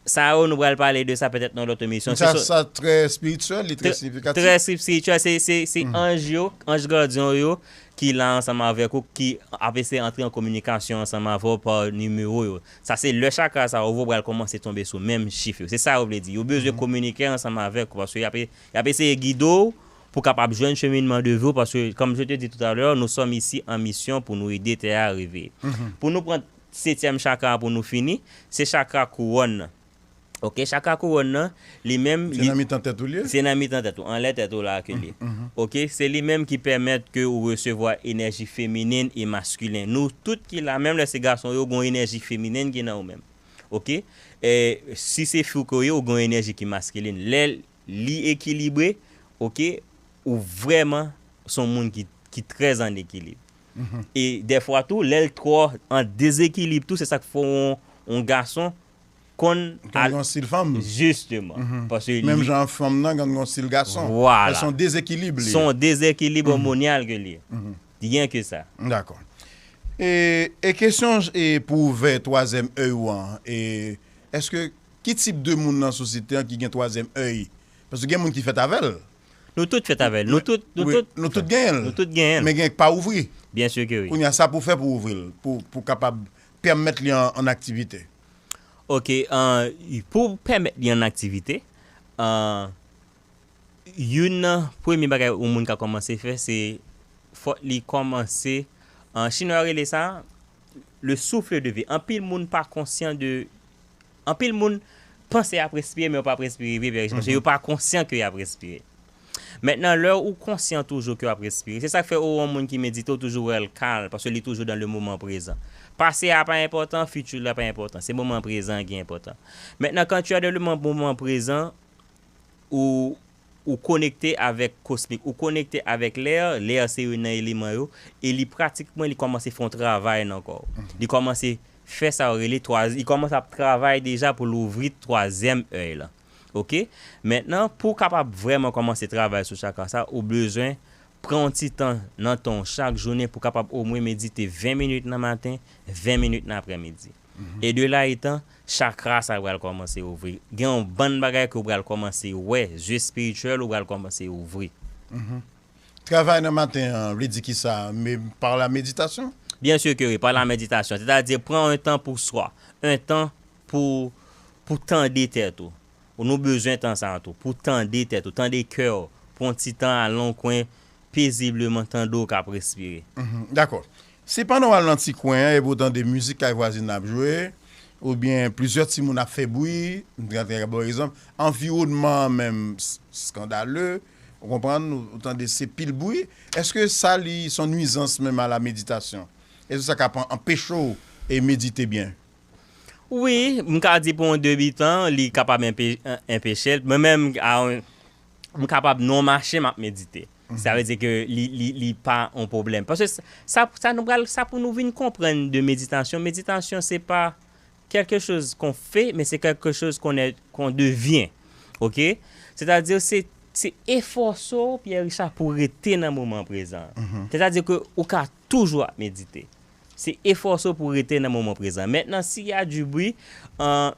sa yo, nou pral pale de sa petèt nan lòt emisyon. Sa, sa trè espirityèl, li trè siyifikatif. Trè espirityèl, se, se, se anj yo, anj gadyen yo, ki la ansanm avèk ou, ki ap eseye antre an kominikasyon ansanm avè w pa nimewo yo. Sa se lè chakra sa yo pral kòmanse tonbe sou menm chif yo. Se sa yo vle di. Yo bezwen kominike ansanm avèk ou, paske y ap, y ap eseye gide w pou w kapab jwenn cheminman de vi w, paske, comme je te dis tout à l'heure, nous sommes ici en mission pour nous aider tè a reveye. Pou nou pran setyèm chakra pou nou fini, se chakra kouwòn nan. Oke, chakra kouwòn nan, li menm, se nan mitan tèt ou li ye? Se nan mitan tèt ou, anlè tèt ou la ke li ye. Oke, se li menm ki pèmèt ke ou resevwa enèji feminen e maskilen. Nou tout ki la, menm lè se gason yo, gon enèji feminen ki nan ou menm. Oke? E si se fi w ke w ye, ou gon enèji ki maskilin. Lè li ekilibre, oke, ou vrèman se yon moun ki, ki trè an ekilib. E dèfwa tou, lè l twò an dezekilib tou, se sa k fè yon, yon gason konn al yon stil fanm. Jisteman. Paske menm jan fanm nan konn yon stil gason. Vwala. Se yon dezekilib li. Se yon dezekilib òmonyal ke li ye. Rien que ça. Dakò. E, e kesyon e pou ouvè twazyèm èy ou an, e èske ki tip de moun nan sosyete an ki gen twazyèm èy? Paske gen moun ki fèt avè l. Nou tout fèt avè l. Nou tout, nou tout, nou tout genyen l. Nou tout genyen l. Men gen k pa ouvri. Byen si ke wi. Kounye a, sa pou fè pou ouvri l, pou, pou kapab pèmèt li an, an aktivite. Oke, an, pou pèmèt li an aktivite, an, youn nan premye bagay yon moun ka kòmanse fè, se fòk li kòmanse, an, chinwa yo rele sa le souffle de vie. Anpil moun pa konsyan de, anpil moun panse y ap respire, men yo p ap respire vre, paske yo pa konsyan ke y ap respire. Mentnan, lè ou konsyan toujou ke w ap respire, se sa k fè ou yon moun ki medite, ou toujou wè l kalm, paske li toujou dans le moment présent. Pase a pa enpòtan, futur la pa enpòtan, se moman prezan an ki enpòtan. Mentnan, quand tu es dans le mo-, moment présent, ou, ou konekte avèk kosmik, ou konekte avèk lè, lè se youn nan eleman yo, e li pratikman, li kòmanse fè yon travay nan kò w. Li kòmanse fè sa yo rele twa, li kòmanse ap travay deja pou l ouvri twazyèm èy lan. Oke? Mentnan, pou w kapab vrèman kòmanse travay sou chakra sa, ou bezwen pran yon ti tan nan tan w chak jounen pou w kapab omwen medite ven minit nan maten, ven minit nan aprèmidi. E de la etan, chakra sa pral kòmanse ouvri. Gen yon bann bagay ke w pral kòmanse wè, zye espirityèl ou pral kòmanse ouvri. Travay nan maten an vle di kisa? Me, par la méditation? Byen si ke wi, par la méditation. Sètadi, pran yon tan pou swa, yon tan pou, pou tande tèt ou. Ou nou bezwen tan sa a tou, pou tande tèt ou, tande kè w, pran yon ti tan al nan yon kwen, pezibleman tande w k ap respire. Dakò. Si pandan w al nan ti kwen an epi w tande mizik kay vwazen ap jwe, oubyen plizyè timoun ap fè bri, m te ka ba w egzanp, anviwònman an menm s-, skandale, ou konprann, ou tande se pil bri, èske sa li se yon nwizans menm a la meditasyon? Èske sa ka pa anpeche w e medite byen? Wi, m ka di pou yon debitan, li kapab enpe-, en-, enpeche l. Mwen menm, a, m kapab nan yon mache, m ap medite. Sa vle di ke li, li, li pa yon pwoblèm. Paske sa, sa, sa nou pral, sa pou nou vin konprann de meditasyon. Meditasyon, se pa quelque chose qu'on fait, mais c'est quelque chose qu'on est, qu'on devient. Oke? Sètadi, se, se efòse w, Pierre Richard, pou rete nan moman prezan an. Sètadi ke ou ka toujou ap medite. Se efòse w pou rete nan moman prezan. Mentnan, si y a du bruit, an,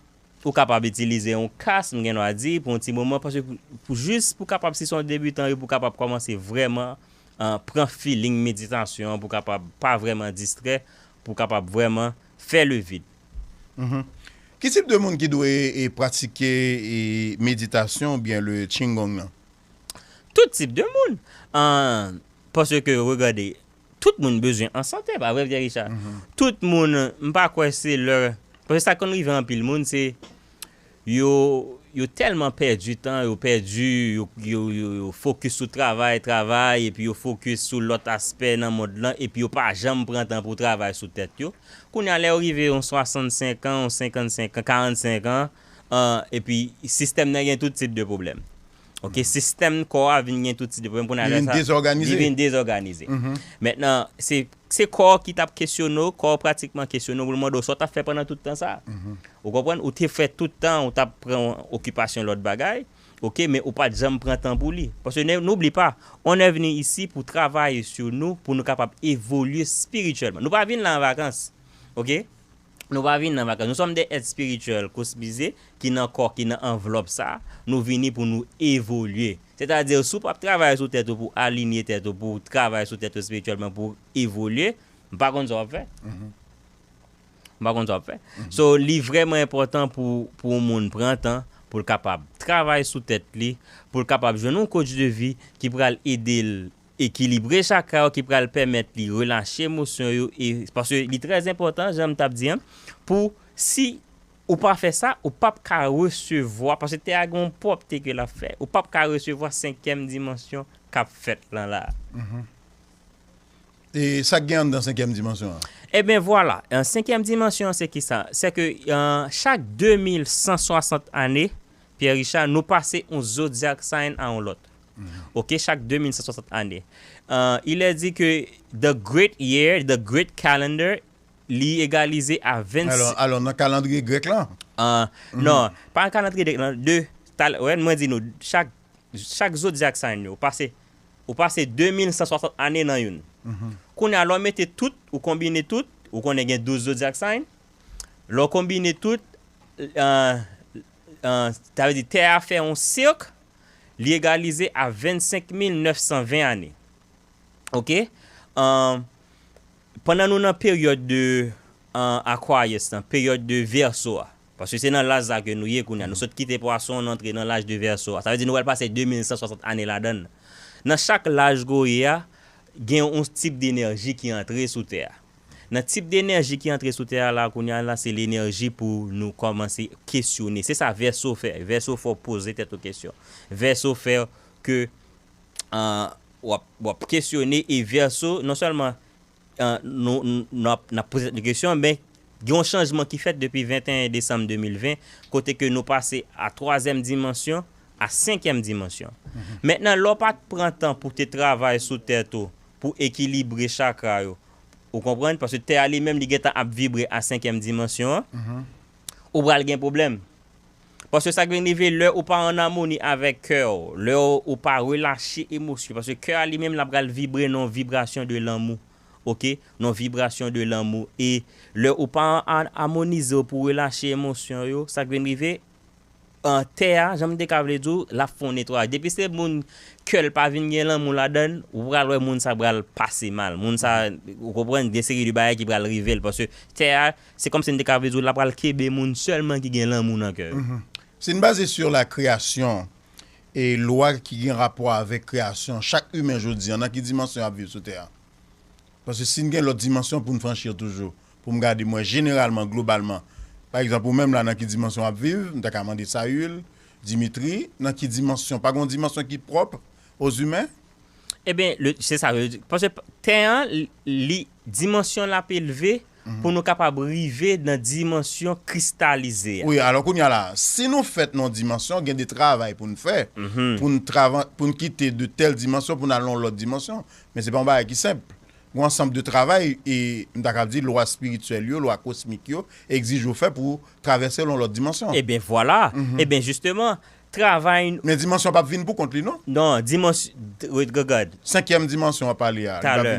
ou kapab itilize yon kas, m gen dwa di, pou yon ti moman, paske pou, pou jis pou kapab, si se yon debitan, wi, pou kapab kòmanse vrèman, ah, pran feeling meditasyon an, pou kapab pa vrèman distrè, pou kapab vrèman fè le vide. Mhm. Ki tip de moun ki dwe e, pratike e, meditasyon oubyen le Qigong nan? Tout tip de moun. Ah, paske, regade, tout moun bezwen an sante, pa vre, Pierre Richard? Tout moun, m pa kwè se lè, paske sa konn rive anpil moun, se yo, yo tèlman pèdi tan, yo pèdi, yo, yo, yo, yo fokis sou travay, travay, epi yo fokis sou lòt aspè nan mond lan, epi yo pa janm pran tan pou travay sou tèt yo. Kounye a, lè yo rive yon swasannsenk an, yon senkannsenk an, karannsenk an, ah, epi sistèm nan gen tout tip de pwoblèm. Ok, sistèm kò a vin gen tout tip de pwoblèm. Kounye a, lè sa, li vin dezòganize. Mentnan, se, se kò ki t ap kesyone w, kò pratikman kesyone w, pou l mande w sa w t ap fè pandan tout tan sa a. Ou konprann? Ou te fè tout tan, ou t ap pran okipasyon lòt bagay, ok, men ou pa t janm pran tan pou li. Paske ne, n'oublie pas, on est venu ici pour travailler sur nous, pou nou kapab evolye espirityèlman. Nou pa vin la an vakans, ok? Nou pa vin nan vakans. Nou sòm de èt espirityèl, kosmize, ki nan kò, ki nan anvlòp sa. Nou vini pou nou evolye. Sètadi, si w p ap travay sou tèt ou pou alinye tèt ou, pou travay sou tèt ou espirityèlman, pou evolye, m pa konn sa w ap fè. M pa konn sa w ap fè. So, li vrèman enpòtan pou, pou yon moun pran tan, pou l kapab travay sou tèt li, pou l kapab jwenn yon coach de vie ki pral ede l ekilibre chakra yo, ki pral pèmèt li relache emosyon yo, e, paske li trè enpòtan, jan m t ap di an, pou si ou pa fè sa, ou p ap ka resevwa, paske tè a gen yon pwòpte ke l ap fè, ou p ap ka resevwa senkyèm dimansyon k ap fèt lan la. E sa k gen anndan senkyèm dimansyon an? Ebyen, vwala. An senkyèm dimansyon an, se ki sa? Se ke, an, chak de mil san swasant ane, Pierre Richard, nou pase yon zodiac sign a yon lòt. Ok, chak de mil san swasant ane. Euh, il est dit que the great year, the great calendar, li egalize a vennsis. Alò, alò, nan kalandriye grèk lan? Euh, Non, pa nan kalandriye grèk lan. De, tal, wè, mwen di nou, chak, chak zodiac sign yo, ou pase, ou pase de mil san swasant ane nan youn. Kounye a, lè w mete tout, ou konbine tout, ou konnen gen douz zodiac sign. Lè w konbine tout, euh, euh, sa vle di tè a fè yon sèk, li egalize a vennsenk mil nèf san ven ane. Ok? Euh, pandan nou nan peryòd de, euh, Aquarius lan, peryòd de Vèso a, paske se nan laj sa ke nou ye kounye a. Nou sot kite Pwason, nou antre nan laj de Vèso a. Sa vle di nou pral pase de mil san swasant ane ladan l. Nan chak laj ke w ye a, gen yon tip de enèji ki antre sou tè a. Nan tip de enèji ki antre sou tè a la, kounye a la, se enèji pou nou kòmanse kesyone. Se sa Vèso fè. Vèso fè w poze tèt ou kesyon. Vèso fè ke, euh, w ap, w ap kesyone e Vèso, non sèlman, euh, nou, nou, n ap, n ap poze tèt nou kesyon, men gen yon chanjman ki fèt depi venteyen desanm de mil ven, kote ke nou pase a twazyèm dimansyon, a senkyèm dimansyon. Mentnan, lè w pa t pran tan pou te travay sou tèt ou, pou ekilibre chakra yo, ou konprann? Paske tè a li menm, li gentan ap vibre a senkyèm dimansyon an, ou pral gen pwoblèm. Paske sa k vin rive, lè ou pa an amoni avèk kè w, lè ou, ou pa relache emosyon, paske kè a li menm, l ap pral vibre nan yon vibrasyon de lanmou. Ok? Nan yon vibrasyon de lanmou. E lè ou pa an, an, amonize w pou relache emosyon yo, sa k vin rive, an, tè a, jan m te ka vle di w, l ap fè yon netwayaj. Depi se moun kè l pa vin gen lanmou ladan l, ou pral wè moun sa pral pase mal. Moun sa, ou konprann, gen seri de bagay ki pral rive l. Paske tè a, se kòmsi m te ka vle di w, l ap pral kenbe moun sèlman ki gen lanmou nan kè yo. Si n baze sur la création, e lwa ki gen rapò avèk kreyasyon, chak imen jodi a, nan ki dimansyon y ap viv sou tè a? Paske si n gen lòt dimansyon pou n franchi toujou, pou m gade mwen jeneralman, globalman, pa egzanp, ou menm la, nan ki dimansyon w ap viv, m ta ka mande Sayil, Dimitri, nan ki dimansyon, pa gen yon dimansyon ki pwòp ozimen? Ebyen, le, se sa, le, paske tè an, li, dimansyon l ap elve pou nou kapab rive nan dimansyon kristalize a. Wi, alò kounye a la, si nou fèt nan yon dimansyon, gen de travay pou n fè, pou n trava-, pou n kite de tèl dimansyon, pou n al nan yon lòt dimansyon. Men se pa yon bagay ki senp. Gen yon ansanm de travay, e m ta ka di lwa espirityèl yo, lwa kosmik yo, egzije w fè pou w travèse nan yon lòt dimansyon. Ebyen, vwala. Ebyen, jisteman, travay. Men dimansyon p ap vin pou kont li, non? Non, dimansyon, regard. Senkyèm dimansyon w ap pale a. Talè.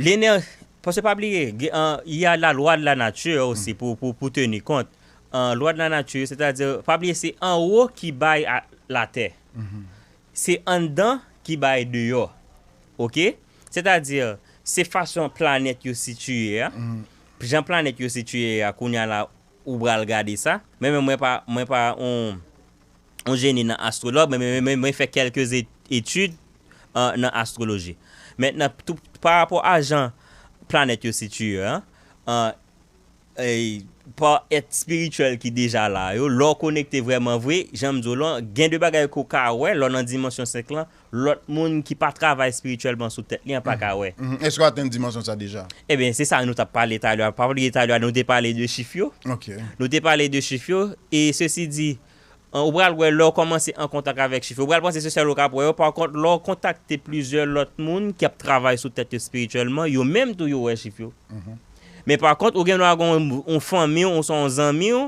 Lenè-, paske pa bliye, il y a la loi de la nature osi pou, pou, pou teni kont. an lwa de la nati, sètadi, pa bliye se anwo ki bay a, latè. Se anndan ki bay deyò. Oke? Sètadi, se fason planèt yo sitiye a. Jan planèt yo sitiye a, kounye a la, ou pral gade sa. Men, men mwen pa, mwen pa on, on jeni nan astwològ, men, men, men mwen fè kèlke etid nan astwoloji. Mentnan, tou, pa rapò a jan planèt yo sitiye a, e, pa èt espirityèl ki deja la yo, lè w konekte vrèman vre, jan m di w lan, gen de bagay ke w ka wè, lè w nan dimansyon senk lan, lòt moun ki pa travay espirityèlman sou tèt li an pa ka wè. Èske w atenn dimansyon sa deja? Ebyen, se sa nou t ap pale talè a. Pa bliye talè a, nou te pale de chif yo. Nou te pale de chif yo, e sesi di, ou pral wè lè w kòmanse an kontak avèk chif yo. Ou pral panse se sèl ou k ap wè yo. Pa kont, lè w kontakte plizyè lòt moun ki ap travay sou tèt yo espirityèlman, yo menm tou yo wè chif yo. Men pa kont, ou gen dwa gen yon fanmi w, oswa yon zanmi w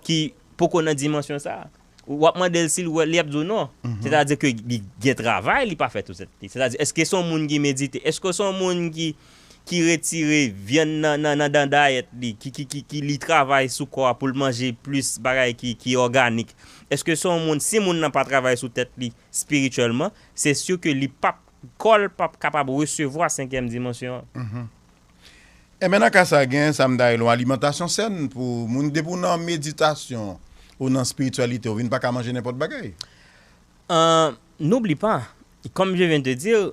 ki poko nan dimansyon sa a. W ap mande l si l wè, li ap di w non. Sètadi ke li gen travay, li pa fè tou tèt li. Sètadi, èske se yon moun ki medite? Èske se yon moun ki, ki retire vyann nan, nan, nan dandayèt li, ki, ki, ki, ki li travay sou kò a pou l manje plis bagay ki, ki òganik? Èske se yon moun, si moun nan pa travay sou tèt li espirityèlman, se si ke li p ap, kò l p ap kapab resevwa senkyèm dimansyon an. Enben, nan ka sa, gen sa m ta rele yon alimantasyon sèn pou moun. Depi w nan meditasyon ou nan espirityalite, ou vin pa ka manje nenpòt bagay. N'oublie pas, comme je viens de dire,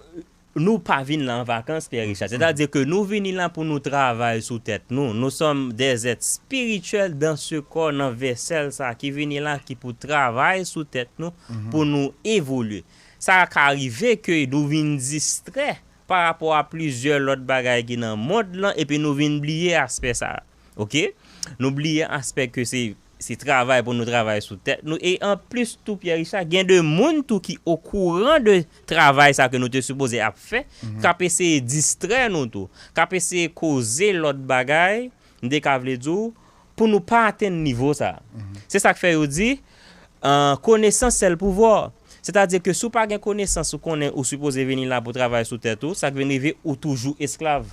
nou pa vin la an vakans, Pierre Richard. Sètadi ke nou vini la pou nou travay sou tèt nou. Nous sommes des êtres spirituels dans ce corps, nan vèsèl sa ki vini la, ki pou travay sou tèt nou, pou nou evolye. Sa ka rive ke nou vin distrè pa rapò a plizyè lòt bagay ki nan mond lan, epi nou vin bliye aspè sa a. Oke? Nou bliye aspè ke se, se travay pou nou travay sou tèt nou. E anplis tou, Pierre Richard, gen de moun tou ki okouran de travay sa ke nou te sipoze ap fè, k ap eseye distrè nou tou, k ap eseye koze lòt bagay, m te ka vle di w, pou nou pa atenn nivo sa a. Se sa k fè yo di, konesans sèl pouvwa. Sètadi ke si w pa gen konesans, ou konnen ou sipoze vini la pou travay sou tèt ou, sa k vin rive, ou toujou esklav.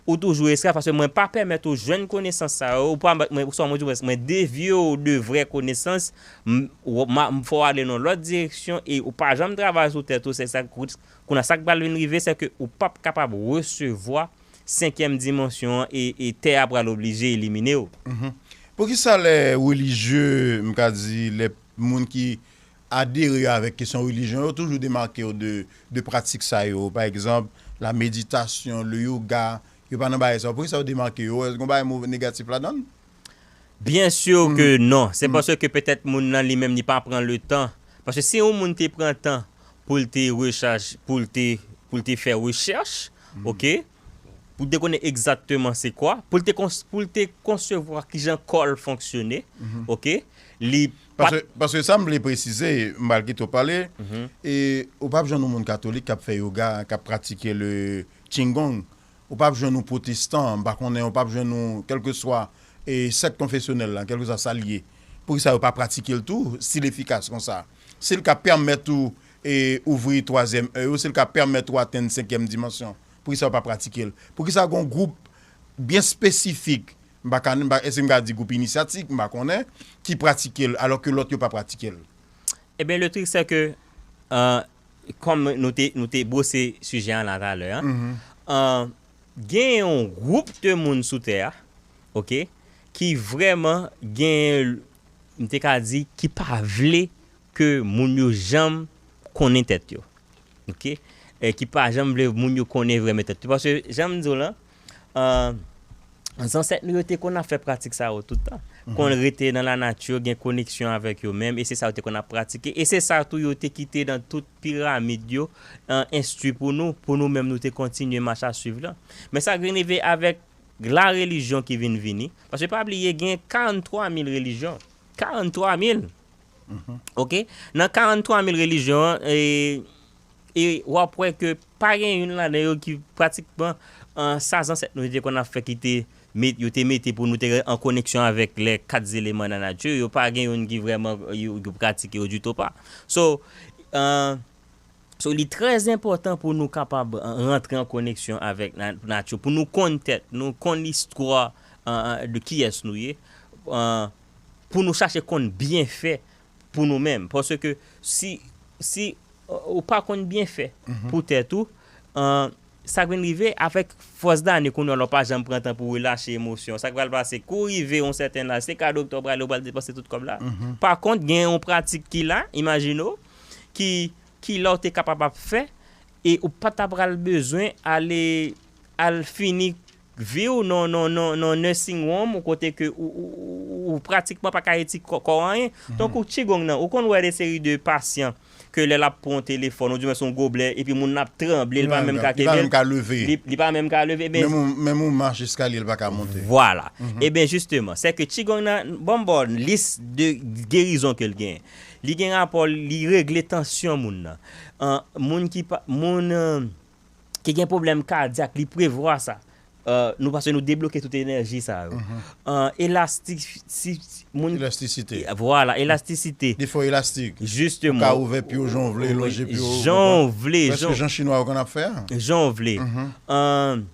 Ou toujou esklav, paske mwen pa pèmèt ou jwenn konesans sa yo, ou pa, mwen, swa mwen di w, mwen devye w de vrè konesans, m, w, ma, m fè w ale nan lòt direksyon e ou pa janm travay sou tèt ou, se sa, kounye a sa k pral vin rive, se ke ou p ap kapab resevwa senkyèm dimansyon an e, e tè a pral oblije elimine w. Poukisa lè relijye, m ka di, lè moun ki adere avèk kesyon relijyon yo toujou demake yo de, de pratik sa yo? Pa egzanp, la meditasyon, le yoga, yo pa nan bagay sa yo. Poukisa yo demake yo? Èske gen bagay negatif ladan l? Byen si ke non. Se paske petèt moun nan li menm li pa pran le tan. Paske si yon moun te pran tan pou l te rechèch, pou l te, pou l te fè rechèch, oke, pou l te konnen egzakteman se kwa, pou l te kons, pou l te konsevwa kijan kò l fonksyone, oke, li pa t. Paske, paske sa m vle presize, m pral kite w pale, e ou p ap jwenn yon moun katolik k ap fè yoga, k ap pratike le qigong. Ou p ap jwenn yon pwotestan, m pa konnen, ou p ap jwenn yon, kèlkeswa, e sèk konfesyonèl la, kèlkeswa sa l ye. Poukisa yo pa pratike l tou, si l efikas konsa? Si l ka pèmèt ou, e, ouvri twazyèm èy ou, si l ka pèmèt ou atenn senkyèm dimansyon, poukisa yo pa pratike l? Poukisa gen yon gwoup byen espesifik, m pa ka, m pa, èske m ka di gwoup inisyatik, m pa konnen, ki pratike l, alò ke lòt yo pa pratike l? Ebyen, le trik, se ke, euh, kòm nou te, nou te bwose sijè an la talè, an, euh, gen yon gwoup de moun sou tè a, oke, ki vrèman gen, m te ka di, ki pa vle ke moun yo janm konnen tèt yo. Oke? E ki pa janm vle moun yo konnen vrèman tèt yo. Paske, jan m di w lan, euh, zansèt nou yo te konn ap fè pratik sa yo tout tan. Konn rete nan lanati, gen koneksyon avèk yo menm, e se sa yo te konn ap pratike. E se sa tou yo te kite nan tout piramid yo, euh, enstwi pou nou, pou nou menm nou te kontinye mach a swiv lan. Men sa k vin rive avèk la relijyon ki vin vini. Paske pa bliye, gen karanntwa mil relijyon. Karanntwa mil! Oke? Nan karanntwa mil relijyon an, e, e w ap wè ke pa gen youn ladan yo ki pratikman, euh, sa zansèt nou yo te konn ap fè ki te met, yo te mete pou nou te an koneksyon avèk les quatre éléments de la nature, yo pa gen youn ki vrèman, yo, yo pratike yo ditou pa. So, euh, So, li trè enpòtan pou nou kapab, euh, rantre an koneksyon avèk na-, nati, pou nou konn tèt nou, konn istwa, euh, euh, de kiyès nou ye, euh, pou nou chache konn byenfè pou nou menm. Paske si, si ou pa konn byenfè pou tèt ou, sa k vin rive avèk fòs dane kounye a, lè w pa janm pran tan pou relache emosyon, sa k pral pase, kou w rive yon sèten laj, se ka doktè w prale, ou pral depanse tout kòb la. Pa kont, gen yon pratik ki la, imajine w, ki, ki la w te kapab ap fè, e ou pa ta pral bezwen ale, al fini vi w nan, nan, nan, nan nursing home, ou kote ke ou, ou, ou, ou pratikman pa ka eti kò, kò w anyen. Tankou Qigong nan, ou konn wè de seri de pasyan ke lè l ap pran yon telefòn, oudimwen se yon goblè, epi moun nan ap tranble, li pa menm ka kenbe l, li, li pa menm ka leve, ebyen, menm yon mach eskalye, li pa ka monte. Vwala. Ebyen, jisteman, se ke Qigong nan, bon, bon, lis de gerizon ke l gen. Li gen rapò, li regle tansyon moun nan. An, moun ki pa, moun, ki gen pwoblèm kadyak, li prevwa sa. Nou, paske nou debloke tout enèji sa yo. An, elastik, si, si, moun, elastisite. Vwala, elastisite. Defò elastik. Jisteman. Ou ka ouvè pye w jan w vle, lonje pye w, jan w vle, prèske jan chinwa yo konn ap fè a. Jan w vle. An,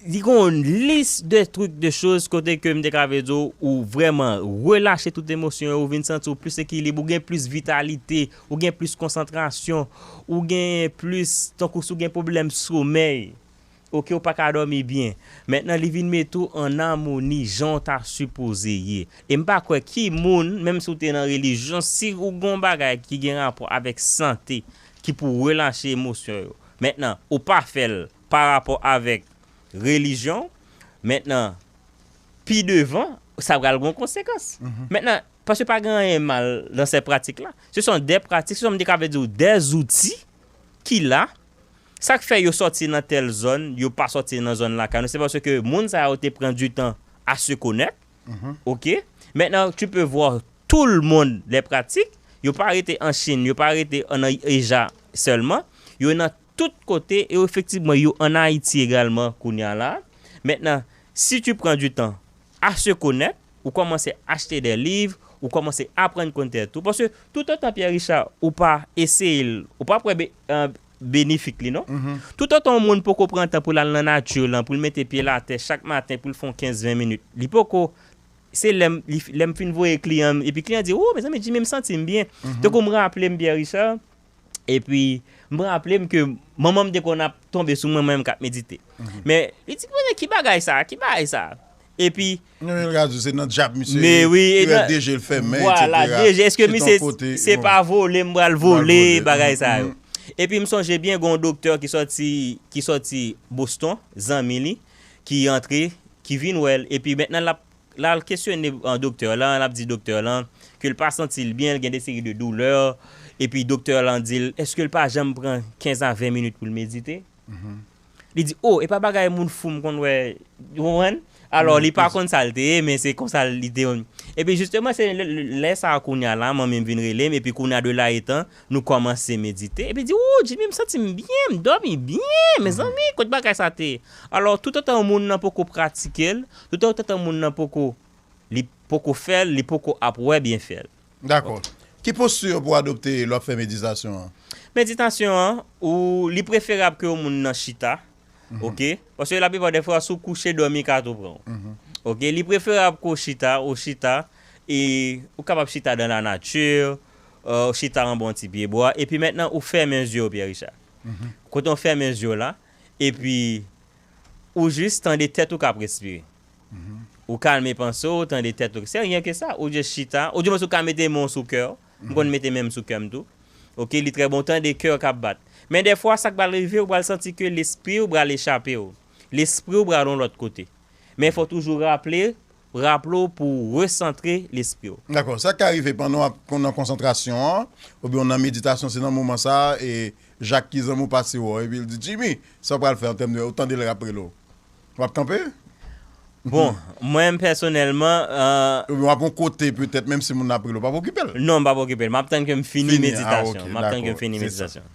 li gen yon lis de truc, de choses kote ke m te ka vle di w, ou vrèman relache tout emosyon yo, ou vin santi w plis ekilib, ou gen plis vitalite, ou gen plis konsantrasyon, ou gen plis, tankou si w gen pwoblèm somèy, oke, ou pa ka dòmi byen. Mentnan, li vin mete w an amoni jan w ta sipoze ye. E m pa kwè ki moun, menm si w te nan relijyon, si ou gen yon bagay ki gen rapò avèk sante, ki pou relache emosyon yo. Mentnan, ou pa fè l pa rapò avèk relijyon, mentnan, pi devan, sa pral gen konsekans. Mentnan, paske pa gen anyen mal nan sèt pratik la. Se son de pratik, se son, m te ka vle di w, de zouti ki la. Sa k fè yo sòti nan tèl zòn, yo pa sòti nan zòn lakay nou, se paske moun sa yo te pran du temps à se connaître. Oke? Mentnan, tu peux voir tout le monde les pratiques. Yo pa rete an Chin, yo pa rete an Eja sèlman. Yo nan tout kote, e efektivman, yo an Ayiti egalman, kounye a la. Mentnan, si tu prends du temps à se connaître, ou kòmanse achte de liv, ou kòmanse aprann konn tèt ou. Paske toutotan, Pierre Richard, ou pa eseye l, ou pa p wè be-, euh, benefik li, non? Toutotan yon moun poko pran tan pou l al nan nati lan, pou l mete pye l atè chak maten, pou l fè yon kenz ven minit, li poko, se lè m, li, lè m fin voye kliyan m, epi kliyan di, "O, mezanmi, Jimmy, m santi m byen." Tankou m raple m, Pierre Richard, epi m raple m ke manman m te konn ap tonbe sou mwen, mwen menm k ap medite. Men li di, "Mwen, ki bagay sa? Ki bagay sa?" Epi, men wi, e nan, de je l fèmen, vwala, etsetera. De je, èske mi se, se pa vole m pral vole, bagay sa yo. Epi m sonje byen, gen yon doktè ki sòti, ki sòti Boston, zanmi li, ki antre, ki vin wè l. Epi mentnan, l ap, l al kesyone, euh, doktè lan, l ap di doktè lan ke l pa santi l byen, l gen de seri de doulè. Epi doktè lan di l, èske l pa janm pran kenz a ven minit pou l medite? Li di, "O, e pa bagay moun fou m konn wè," ou konprann? Alò, li pa konn sa l te ye, men se konsa li te. Epi jisteman, se lè, lè, lè sa a kounye a la, manmi m vin rele m, epi kounye a de la etan, nou kòmanse medite. Epi di, "O, Jimmy, m santi m byen, m dòmi byen, mezanmi, kot bagay sa te ye?" Alò, toutotan moun nan poko pratike l, toutotan moun nan poko, li poko fè l, li poko ap wè byenfè l. Dakò. Ki posti pou w adopte lè w ap fè meditasyon an? Meditasyon an, ou, li preferab ke yon moun nan chita, oke? Paske laplipa dè fwa, si w kouche, dòmi ka tou pran w. Oke? Li preferab ke w chita, ou chita, e ou kapab chita dans la nature, euh, ou chita anba yon ti pyebwa, epi mentnan, ou fèmen zye w, Pierre Richard. Kote w fèmen zye w la, epi ou jis tande tèt ou k ap respire. Ou kalme panse w, tande tèt ou. Se ryen ke sa. Ou jis chita. Oudimwen si w ka mete men w sou kè w. M konn mete men m sou kè m tou. Oke, li trè bon. Tande kè w k ap bat. Men dèfwa, sa k pral rive, ou pral santi ke lespri w pral echape w. Lespri w pral yon lòt kote. Men fò w toujou raple, raple w pou w resantre lespri w. Dakò. Sa ka rive pandan w ap nan konsantrasyon an, oubyen w nan meditasyon, se nan moman sa a, e Jak ki zanmi w pase wè w, epi l di, "Jimmy, sa w pral fè an tèm de," ou tande l ap rele w. W ap kanpe? Bon, mwen pèsonèlman, euh, oubyen w ap yon kote petèt, menm si moun nan ap rele w, w p ap okipe l. Non, m p ap okipe l. M ap tann ke m fini meditasyon. M ap tann ke m fini meditasyon.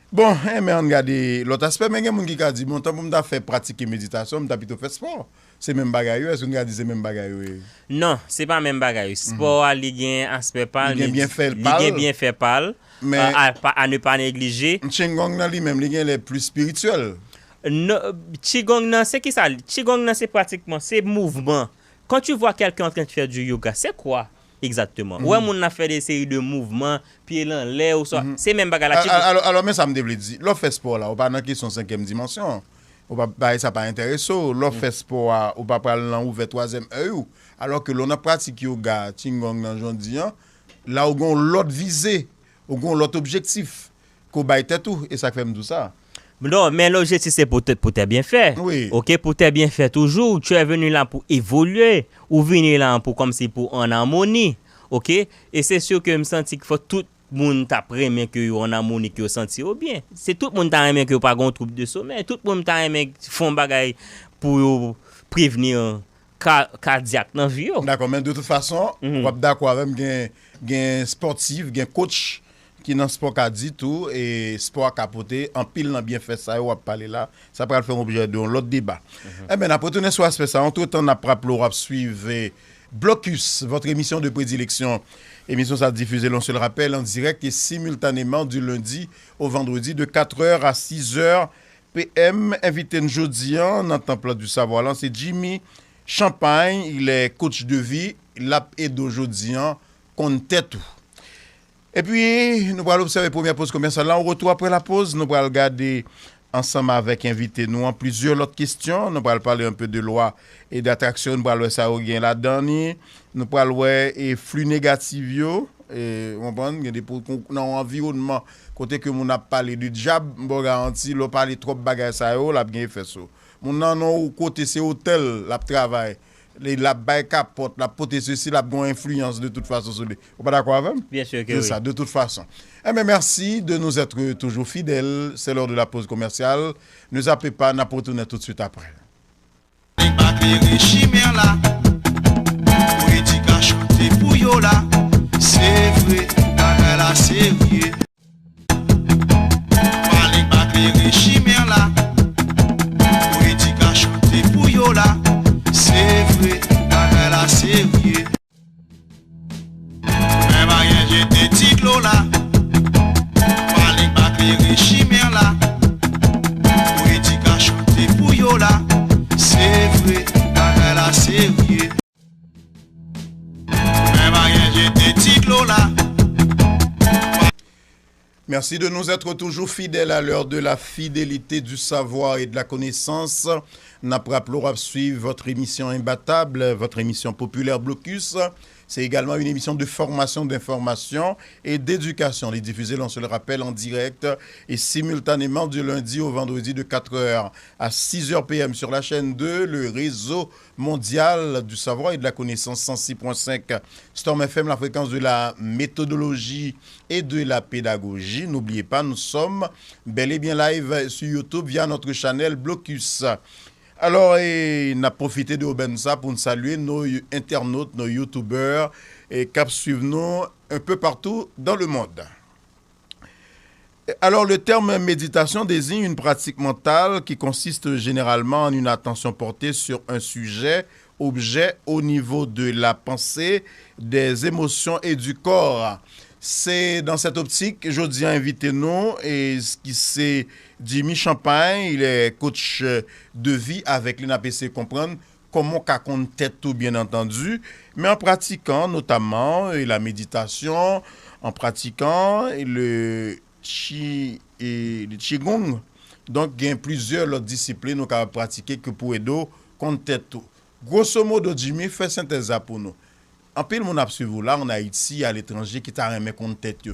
Bon, enben, ann gade lòt aspè, men gen moun ki ka di, "Bon, tanpri m ta fè pratike meditasyon, m ta pito fè spò." Se menm bagay yo? Èske nou ka di se menm bagay yo ye? Non, se pa menm bagay yo. Spò a, li gen aspè pa l, li gen byenfè pa l, a, a ne pa neglije. Qigong nan li menm, li gen lè plis espirityèl. Non, Qigong nan, se ki sa? Qigong nan, se pratikman, se mouvman quand tu vois quelqu'un en train de faire du yoga, c'est quoi exactement? Ou wè moun nan fè de seri de mouvman, pye l anlè, ou swa, se menm bagay la. Al- al- Alò, alò, men sa m te vle di. Lè w fè spò la, ou pa nan kesyon senkyèm dimansyon. Ou pa, bagay sa pa enterese w. Lè w fè spò a, ou pa pral nan ouvè twazyèm èy ou. Alò ke lè w nan pratik yoga, qigong nan jan w di an, la ou gen yon lòt vize, ou gen yon lòt objektif ke w bay tèt ou, e sa k fè m di w sa. Non, men l'objectif c'est pour te, pour tes bienfaits. Wi. Ok, pour tes bienfaits toujours, tu es venu là pour évoluer, ou vini la pou kòmsi pou an amoni. Ok, e se si ke m santi ke fò tout moun t ap renmen ke yo an amoni, ke yo santi yo byen. Se tout moun ta renmen ke yo pa gen yon twoub de somèy. Tout moun ta renmen fè yon bagay pou yo prevni ka, kadyak nan vi yo. Dakò, men de tout fason, w ap dakò avè m, gen, gen spòtif, gen coach ki nan spò ka di tou, e spò a ka pote anpil nan byenfè sa yo w ap pale la. Sa pral fè objè de yon lòt deba. Enben, n ap retounen sou aspè sa. Antretan, n ap raple w ap swiv, eh, Blocus, votre émission de prédilection. Émission sa diffusée, l'on se le rappelle, en direct et simultanément du lundi au vendredi de quatre heures à six heures P M. Envite n jodi an nan Temple du Savoir lan, se Jimmy Champagne, il est coach de vie, l ap ede w jodi an konn tèt ou. Epi, nou pral obsève premyè poz komèsyal la. An retou apre la poz, nou pral gade ansanm avèk envite nou an plizyè lòt kesyon. Nou pral pale un peu de loi et d'attraction. Nou pral wè sa yo gen ladan li. Nou pral wè e fli negatif yo. E, w konprann? Gen de pou, kon, nan yon anviwònman kote ke moun ap pale de dyab, m ba w garanti, lè w pale twòp bagay sa yo, l ap gen efè sou ou. Moun nan nan yon kote se otèl l ap travay. Li, l ap bay kapòt, l ap pote sesi, l ap gen yon enfliyans de tout fason sou li. Ou pa dakò avè m? Bien sûr que oui. C'est ça, de toute façon. Eh bien, merci de nous être toujours fidèles. C'est l'heure de la pause commerciale. Ne zappez pas, n ap retounen tout de suite après. Li pa klere chimè la, pou edikasyon te pou yo la. Se vre, bagay la serye. Pale pa klere chimè la, pou edikasyon te pou yo la. Se vre, bagay la serye. Men pa gen jete ti dlo la. Pale pa klere chimè la, pou edikasyon te pou yo la. Se vre, bagay la serye. Men pa gen jete ti dlo la. Merci de nous être toujours fidèles à l'heure de la fidélité, du savoir et de la connaissance. N ap raple w ap swiv votre émission imbattable, votre émission populaire Blocus. C'est également une émission de formation, d'information et d'éducation. Elle est diffusée, on se le rappelle, en direct et simultanément du lundi au vendredi de quatre heures à six heures P M sur la chaîne deux, le réseau mondial du savoir et de la connaissance, cent six point cinq Storm F M, la fréquence de la méthodologie et de la pédagogie. N'oubliez pas, nous sommes bel et bien live sur YouTube via notre channel Blocus. Alò, e, n ap pwofite de obèn sa pou n salye nos internautes, nos youtubeurs, e, k ap swiv nou un peu partout dans le monde. Alors, le terme méditation désigne une pratique mentale qui consiste généralement en une attention portée sur un sujet, objet, au niveau de la pensée, des émotions et du corps. Se dans cette optique, jodi a envite nou, e, ki se Jimmy Champagne, il est coach de vie, avèk li n ap eseye konprann kòman w ka konn tèt ou, byen antandi, men an pratikan notaman, e, la meditasyon, an pratikan le chi, e, le qigong. Donk, gen plizyè lòt disiplin ou kapab pratike ke pou ede w konn tèt ou. Grosso modo, Jimmy, fè sentèz la pou nou. Anpil moun ap swiv ou la, an Ayiti, aletranje, ki ta renmen konn tèt yo.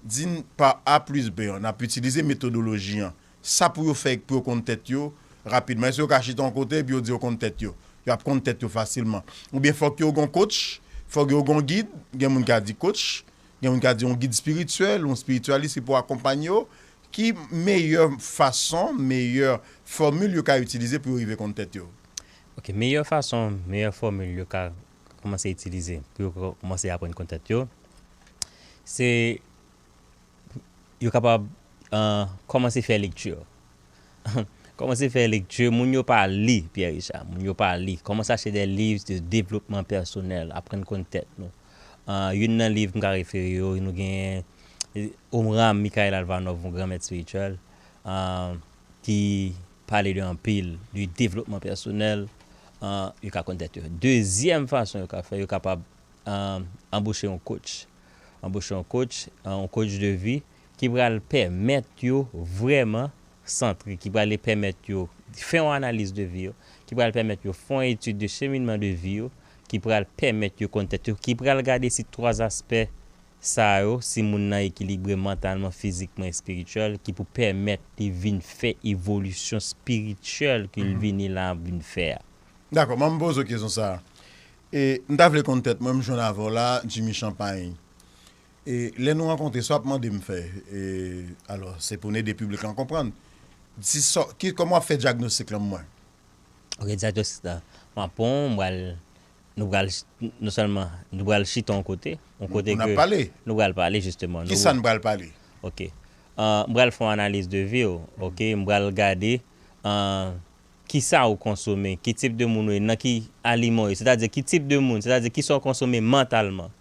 Di n pa A plis B, n ap itilize metodoloji an. Sa pou yo fè pou yo konn tèt yo rapidman? Èske yo ka chita yon kote epi yo di yo konn tèt yo? Yo ap konn tèt yo fasilman. Oubyen fòk yo gen yon coach, fòk yo gen yon gid, gen moun ka di coach, gen moun ka di yon gid espirityèl, yon espiryalis ki pou akonpanye yo. Ki meyè fason, meyè fòmil yo ka itilize pou yo rive konn tèt yo? Ok, meyè fason, meyè fòmil yo ka kòmanse itilize pou yo kò-, kòmanse aprann konn tèt yo, se yo kapab, euh, kòmanse fè lekti. Kòmanse fè lekti, moun yo pa li, Pierre Richard, moun yo pa li. Kòmanse achte de liv de devlopman pèsonèl, aprann konn tèt nou. Euh, youn nan liv m ka refere yo, nou gen, eh, Omram Michael Alvanov, yon gran mèt espirityèl, euh, ki pale de anpil, de devlopman pèsonèl, an, yo ka konn tèt yo. Dezyèm fason yo ka fè, yo kapab, an, anboche yon coach. Anboche yon coach, an, yon coach de vi ki pral pèmèt yo vrèman santre, ki pral pèmèt yo fè yon analiz de vi yo, ki pral pèmèt yo fè yon etid de cheminman de vi yo, ki pral pèmèt yo konn tèt yo, ki pral gade si twa aspè sa yo, si moun nan ekilibre mantalman, fizikman, espirityèl, ki pou pèmèt li vin fè evolisyon espirityèl ke l vini la vin fè a. Dakò, mwen, m poze w kesyon sa a. E, m ta vle konn tèt mwen, m jwenn avè w la, Jimmy Champagne. E, lè nou rankontre, sa w ap mande m fè. E, alò, se pou n ede piblik lan konprann. Di sa, ki, kòman w ap fè dyagnostik lan mwen? Ok, dyagnostik la. M ap pran, m pral, nou pral, non sèlman, nou pral chita yon kote, yon kote ke nou pral pale, jisteman. Kisa n pral pale? Ok. An, m pral fè yon analiz de vi w, ok? M pral gade, an, kisa ou konsome, ki tip de moun ou ye, nan ki aliman ou ye, sètadi ki tip de moun, sètadi kisa ou konsome mantalman.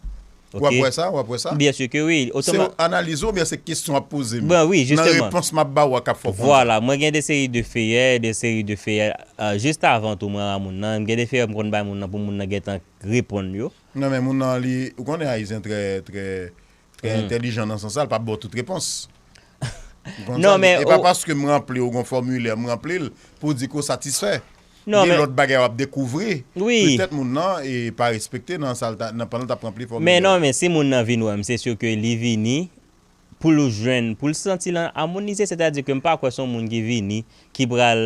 W ap wè sa, w ap wè sa. Byen si ke wi. Se yon analiz ou oubyen se kesyon w ap poze m? Bon, wi, jisteman. Nan repons m ap ba w a k ap fè w konn sa. Vwala, mwen gen de seri de feyè, de seri de feyè, euh, jis avan tou mwen ba moun nan, m gen de feyè m konn bay moun nan pou moun nan gentan reponn yo. Non, men moun nan li, ou konnen Ayisyen trè, trè, trè entèlijan nan sans sa, l p ap ba w tout repons. Ou konn sa? Non, men e pa paske m ranpli, ou gon fòmilè, m ranpli l, pou w di ke w satisfè. Non, gen lòt bagay w ap dekouvri. Wi. Petèt moun nan e pa respekte nan sa l ta, nan pandan l t ap ranpli fòmilè. Men non, men si moun nan vin wè m, se si ke li vini pou l jwenn, pou l santi l an amonize, sètadi ke m pa kwè se yon moun ki vini, ki pral,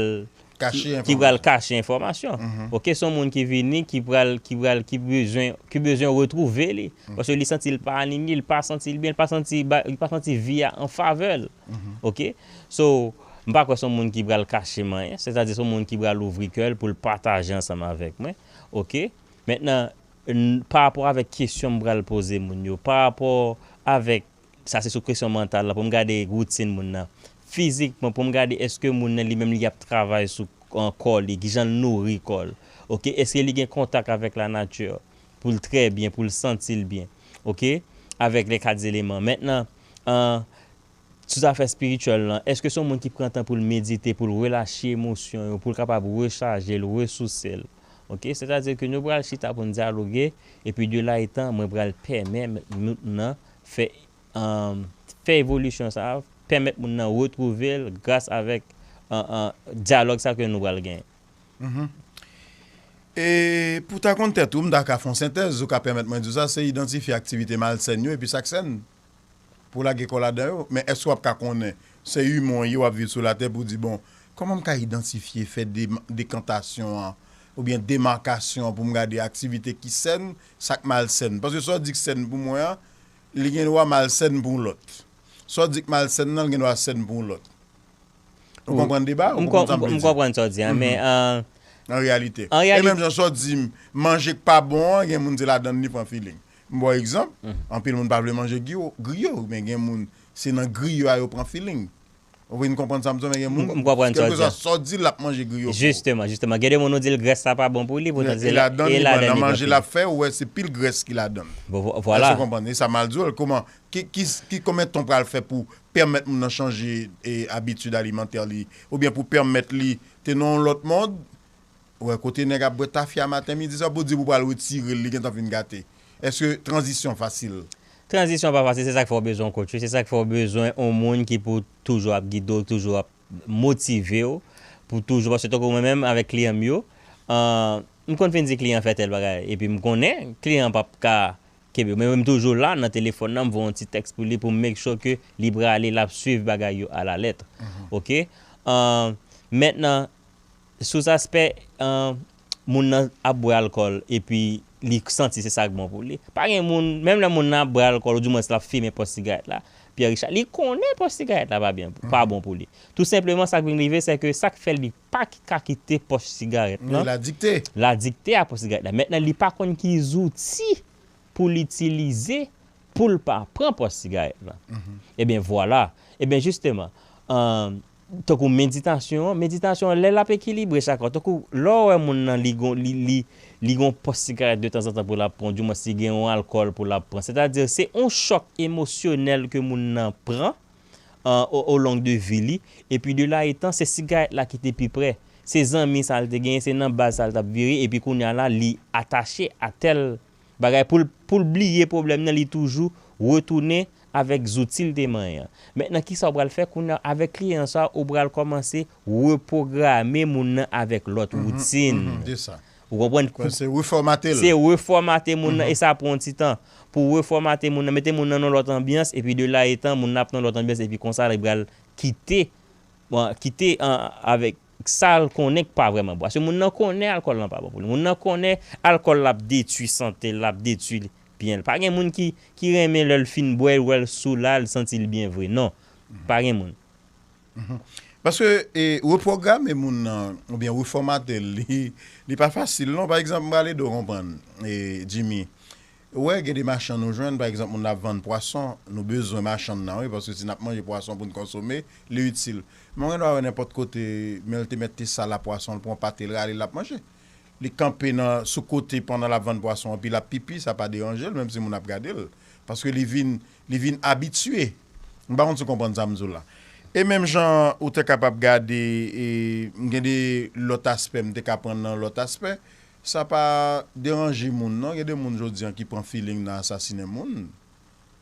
ki, ki pral kache enfòmasyon. Mhm. Ok, se yon moun ki vini, ki pral, ki pral, ki bezwen, ki bezwen retwouve li. Mhm. Paske li santi l pa alinye, li pa santi l byen, li pa santi, li pa santi vi a an favè l. Mhm. Ok? So, m pa kwè se yon moun ki pral kache m anyen, sètadi se yon moun ki pral ouvri kè l pou l pataje ansanm avèk mwen. Ok? Mentnan, n-, pa rapò avèk kesyon m pral poze moun yo, pa rapò avèk, sa se sou kesyon mantal la, pou m gade woutin moun nan, fizikman, pou m gade èske moun nan li menm li ap travay sou, an, kò li, kijan l nouri kò l. Ok? Èske li gen kontak avèk lanati, pou l trè byen, pou l santi l byen. Ok? Avèk lè kat eleman. Mentnan, an, sou zafè espirityèl lan, èske se yon moun ki pran tan pou l medite, pou l relache emosyon yo, pou l kapab rechaje l, resouse l? Ok? Sètadi ke nou pral chita pou n dyaloge, epi de la etan, mwen pral pèmèt moun nan fè, um, fè evolisyon sa a, pèmèt moun nan retwouve l gras avèk, uh, uh, dyalòg sa ke nou pral genyen. Mhm. E pou ta konn tèt ou, m ta ka fè yon sentèz, ou ka pèmèt mwen di w sa, se idantifye aktivite malsèn yo epi sa k sèn. Pou w lage kò w ladan yo, men èske w ap ka konnen se imen w ye, w ap viv sou latè pou w di, bon, kòman m ka idantifye, fè de-, dekantasyon an, oubyen demakasyon an pou m gade aktivite ki sèn, sa k malsèn? Paske sa w di k sèn pou mwen an, li gen dwa malsèn pou yon lòt. Sa w di k malsèn nan, li gen dwa sèn pou yon lòt. Ou konprann deba? Ou konprann sa m vle di? M konprann sa w di a, men, euh, an reyalite. An reyalite. E menm jan sa w di m, manje k pa bon an, gen moun se ladann li pran feeling. M ba w egzanp, anpil moun pa vle manje griyo, griyo, men gen moun, se nan griyo a yo pran feeling. Ou vin konprann sa m di w, men gen moun, kèlkeswa sa w di l, l ap manje griyo pou ou. Jisteman, jisteman. Gen de moun ou di l grès la pa bon pou li, poutan se ladann li pran, nan manje l ap fè, ou wè se pil grès ki ladann. Vwala. Èske w konprann? E sa m al di w, kòman, ki, ki, ki, konbyen tan w pral fè pou pèmèt moun nan chanje, e, abitid alimantè li, oubyen pou pèmèt li te nan yon lòt mond, ou wè, kote nèg ap bwè tafya maten, midi, swa pou di pou pral retire l, li gentan fin gate. Èske tranzisyon fasil? Tranzisyon pa fasil, se sa k fè w bezwen yon coach, wi. Se sa k fè w bezwen yon moun ki pou toujou ap gide w, toujou ap motive w, pou toujou, paske tankou mwen menm avèk kliyan m yo, an, m konn fin di kliyan fè tèl bagay, epi m konnen kliyan p ap ka kenbe. Men mwen, m toujou la nan telefòn nan, m voye yon ti tèks pou li, pou m make sure ke li prale, l ap swiv bagay yo alalèt. Mhm. Ok? An, mentnan, sou aspè, an, moun nan ap bwè alkòl, epi li santi se sa k bon pou li. Pa gen moun, menm lè moun nan ap bwè alkòl, oudimwens l ap fimen pòch sigarèt la, Pierre Richard, li konnen pòch sigarèt la pa byen, pa bon pou li. Tou senpleman, sa k vin rive, se ke sa k fè li pa ki-, ka kite pòch sigarèt lan. L adikte. L adikte a pòch sigarèt la. Mentnan, li pa konn ki zouti pou l itilize pou l pa pran pòch sigarèt lan. Mhm. Ebyen, vwala. Ebyen, jisteman, an, tankou meditasyon an, meditasyon an, lè l ap ekilibre chak fwa, tankou lè w wè moun nan, li gon, li, li, li gon pòch sigarèt de tanzantan pou l ap pran, oudimwens li gen yon alkòl pou l ap pran. Sètadi, se yon chòk emosyonèl ke moun nan pran, an, o, o long de vi li, epi de la etan, se sigarèt la ki te pi prè. se zanmi sa l te genyen, se nan baz sa l t ap vire, epi kounye a la, li atache a tèl bagay. Pou l, pou l bliye pwoblèm nan, li toujou retounen avèk zouti l te manyen an. Mentnan, kisa w pral fè kounye a avèk kliyan sa a? Ou pral kòmanse repwograme moun nan avèk lòt woutin. Se sa. Ou konprann? Se refòmate l. Se refòmate moun nan, e sa pran yon ti tan. Pou refòmate moun nan, mete moun nan nan lòt anbyans, epi de la etan, moun nan ap nan lòt anbyans, epi konsa, li pral kite, bon, kite an, avèk sa l konnen k pa vrèman bon. Paske moun nan konnen alkòl lan pa bon pou li. Moun nan konnen alkòl la ap detwi sante l, l ap detwi byen l. Pa gen moun ki, ki renmen lè l fin bwè, l wè l sou la, l santi l byen vre. Non. Pa gen moun. Paske e, repwograme moun nan, oubyen refòmate l, li, li pa fasil non. Pa egzanp, m pral ede w konprann, e, Jimmy. Ou wè, gen de machann nou jwenn, pa egzanp, moun ap vann pwason, nou bezwen machann nan, wi, paske si n ap manje pwason pou n konsome, li itil. Men w gen dwa wè nenpòt kote, men l te mèt te sal a pwason, l pran pate, l rale, l ap manje. Li kanpe nan, sou kote pandan l ap vann pwason an, epi l ap pipi, sa pa deranje l, menm si moun ap gade l. Paske li vin, li vin abitye. M pa konn si w konprann sa m di w la. E menm jan ou te kapab gade, e, m gen de lòt aspè, m te ka pran nan lòt aspè, sa pa deranje moun non. Gen de moun jodi an ki pran feeling nan asasinen moun.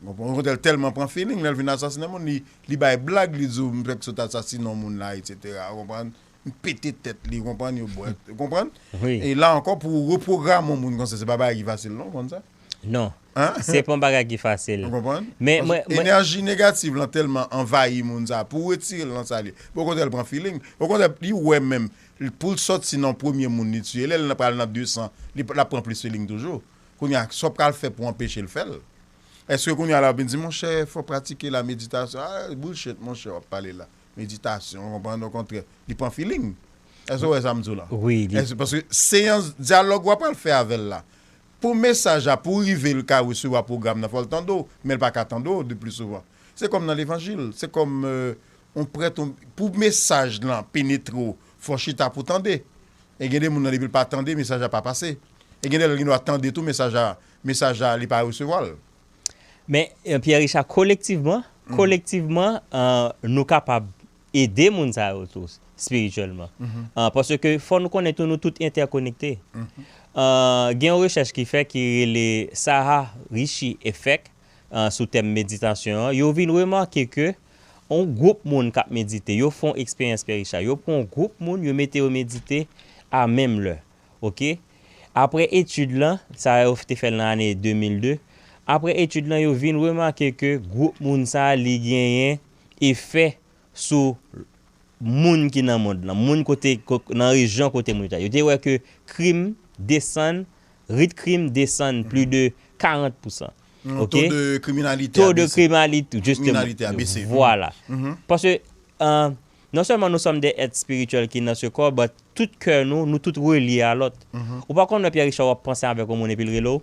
Ou konprann? Okontrè, l tèlman pran feeling, lè l vin asasinen moun, li, li bay blag, li di w, m fèk sot asasine yon moun la, etsetera. Ou konprann? M pete tèt li, ou konprann? Yo bwè, ou konprann? E la ankò, pou w repwograme yon moun konsa, se pa bagay ki fasil non, ou konn sa? Non. Se pa yon bagay ki fasil. Ou konprann? Paske enèji negatif lan tèlman anvayi moun sa, pou w retire l nan sa l ye. Okontrè, l pran feeling. Okontrè, li wè menm, pou l sòti nan premye moun li tiye, lè l pral nan de san, li, l ap pran plis feeling toujou. Kounye a, sa w pral fè pou anpeche l fè l? Èske kounye a la w vin di, monchè, fò w pratike la meditasyon? Ah, bullshit, monchè, w ap pale la. Meditasyon, ou konprann? Okontrè, li pran feeling. Èske w wè sa m di w la? Wi. Èske, paske seyans dyalòg w ap pral fè avè l la, pou mesaj la, pou rive l ka resevwa pwogram nan, fò l tande w, men l pa ka tande w de pli souvan. Se kòm nan levanjil, se kòm, euh, yon prèt, yon, pou mesaj lan penetre w, fò w chita pou w tande. E gen de moun nan, depi l pa tande, mesaj la pa pase. E gen de lè l gen dwa tande tou, mesaj la, mesaj la, li pa resevwa l. Men, euh, Pierre Richard, kolektivman, kolektivman, euh, nou kapab ede moun sa yo tou, espirityèlman. Euh, paske fò nou konnen tou, nou tout entèkonekte. Euh, gen yon rechèch ki fèt ki rele Saharishi Effect, euh, sou tèm meditasyon an. Yo vin remake ke yon gwoup moun k ap medite, yo fè yon eksperyans, Pierre Richard. Yo pran yon gwoup moun, yo mete yo medite a menm lè. Oke? Apre etid lan, sa yo te fè l nan ane de mil de, apre etid lan, yo vin remake ke gwoup moun sa a, li genyen efè sou moun ki nan mond lan, moun kote, ko-, nan rejyon kote moun yo ta. Yo te wè ke krim desann, rit krim desann plis de karant pousan. Oke? To de kriminalite a bese. To de kriminalite, jisteman. Kriminalite a bese. Vwala. Paske, euh, non sèlman nou sòm de èt espirityèl ki nan se kò, but tout kè nou, nou tout relye a lòt. Ou pa konn wè Pierre Richard w ap panse avèk yon moun epi l rele w?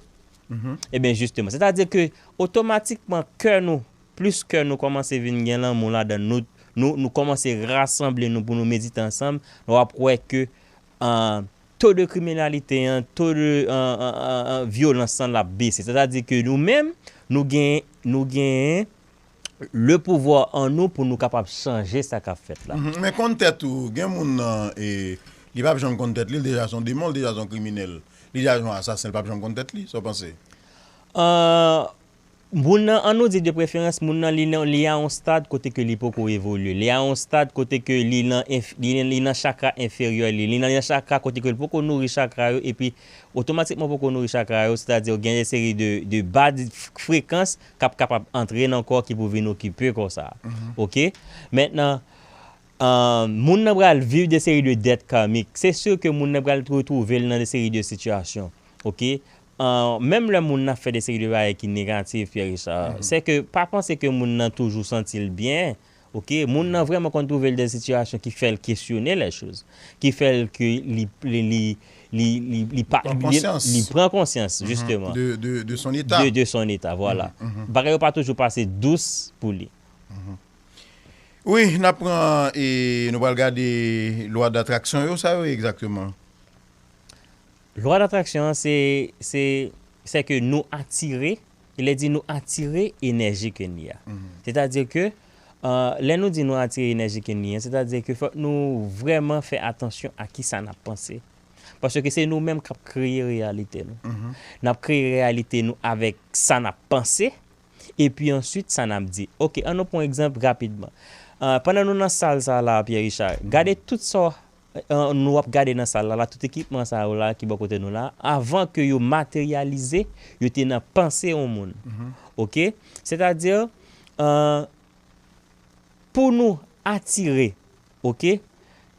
Ebyen, jisteman. Sètadi ke otomatikman kè nou, plis kè nou kòmanse vin gen lanmou ladan l, nou, nou, nou kòmanse rasanble nou pou nou medite ansanm, w ap wè ke, euh, to de kriminalite an, to de, euh, euh, euh, euh, vyolans lan l ap bese. Sètadi ke nou menm, nou gen, nou gen le pouvwa an nou pou nou kapab chanje sa k ap fèt la. Men konn tèt ou, gen moun nan, e, li p ap janm konn tèt li, l deja se yon demon, l deja se yon kriminèl, li deja se yon asasen, l p ap janm konn tèt li, sa w panse? Euh, moun nan, an nou di de preferans, moun nan li nan, li a yon stad kote ke li poko evolye. Li a yon stad kote ke li nan enf-, li, li nan chakra enferyè li, li nan chakra kote ke li poko nouri chakra yo, epi otomatikman poko nouri chakra yo, sètadi gen de seri de, de ba f-, frekans k ap kapab antre nan kò ki pou vin okipe kò sa a. Oke? Mentnan, euh, moun nan pral viv de seri de dèt karmik. Se si ke moun nan pral retwouve l nan de seri de sitiyasyon. Oke? Euh, menm lè moun nan ap fè de seri de bagay ki negatif, Pierre Richard, se ke pa panse ke moun nan toujou santi l byen. Oke, moun nan vrèman konn twouve l dan sitiyasyon ki fè l kesyone lè choz, ki fè l ke li, li, li, li, li, li pa, li, li pran konsyans, jisteman. De, de, de son eta. De, de son eta, vwala. Bagay yo pa toujou pase dous pou li. Wi, n ap pran, e nou pral gade lwa datraksyon yo, sa yo ye egzakteman? Lwa datraksyon an, se, se, se ke nou atire, e lè di nou atire enèji ke n ye a. Sètadi ke, Ah, lè nou di nou atire enèji Kenley an, sètadi ke fòk nou vrèman fè atansyon a kisa n ap panse. Paske se nou menm k ap kreye reyalite nou. N ap kreye reyalite nou avèk sa n ap panse, epi answit sa n ap di. Oke, ann nou pran yon egzanp rapidman. Ah, pandan nou nan sal sa la, Pierre Richard, gade tout sa, ah, nou ap gade nan sal la, la, tout ekipman sa yo la ki bò kote nou la, avan ke yo materyalize, yo te nan panse yon moun. Oke? Sètadi, ah, pou nou atire, oke?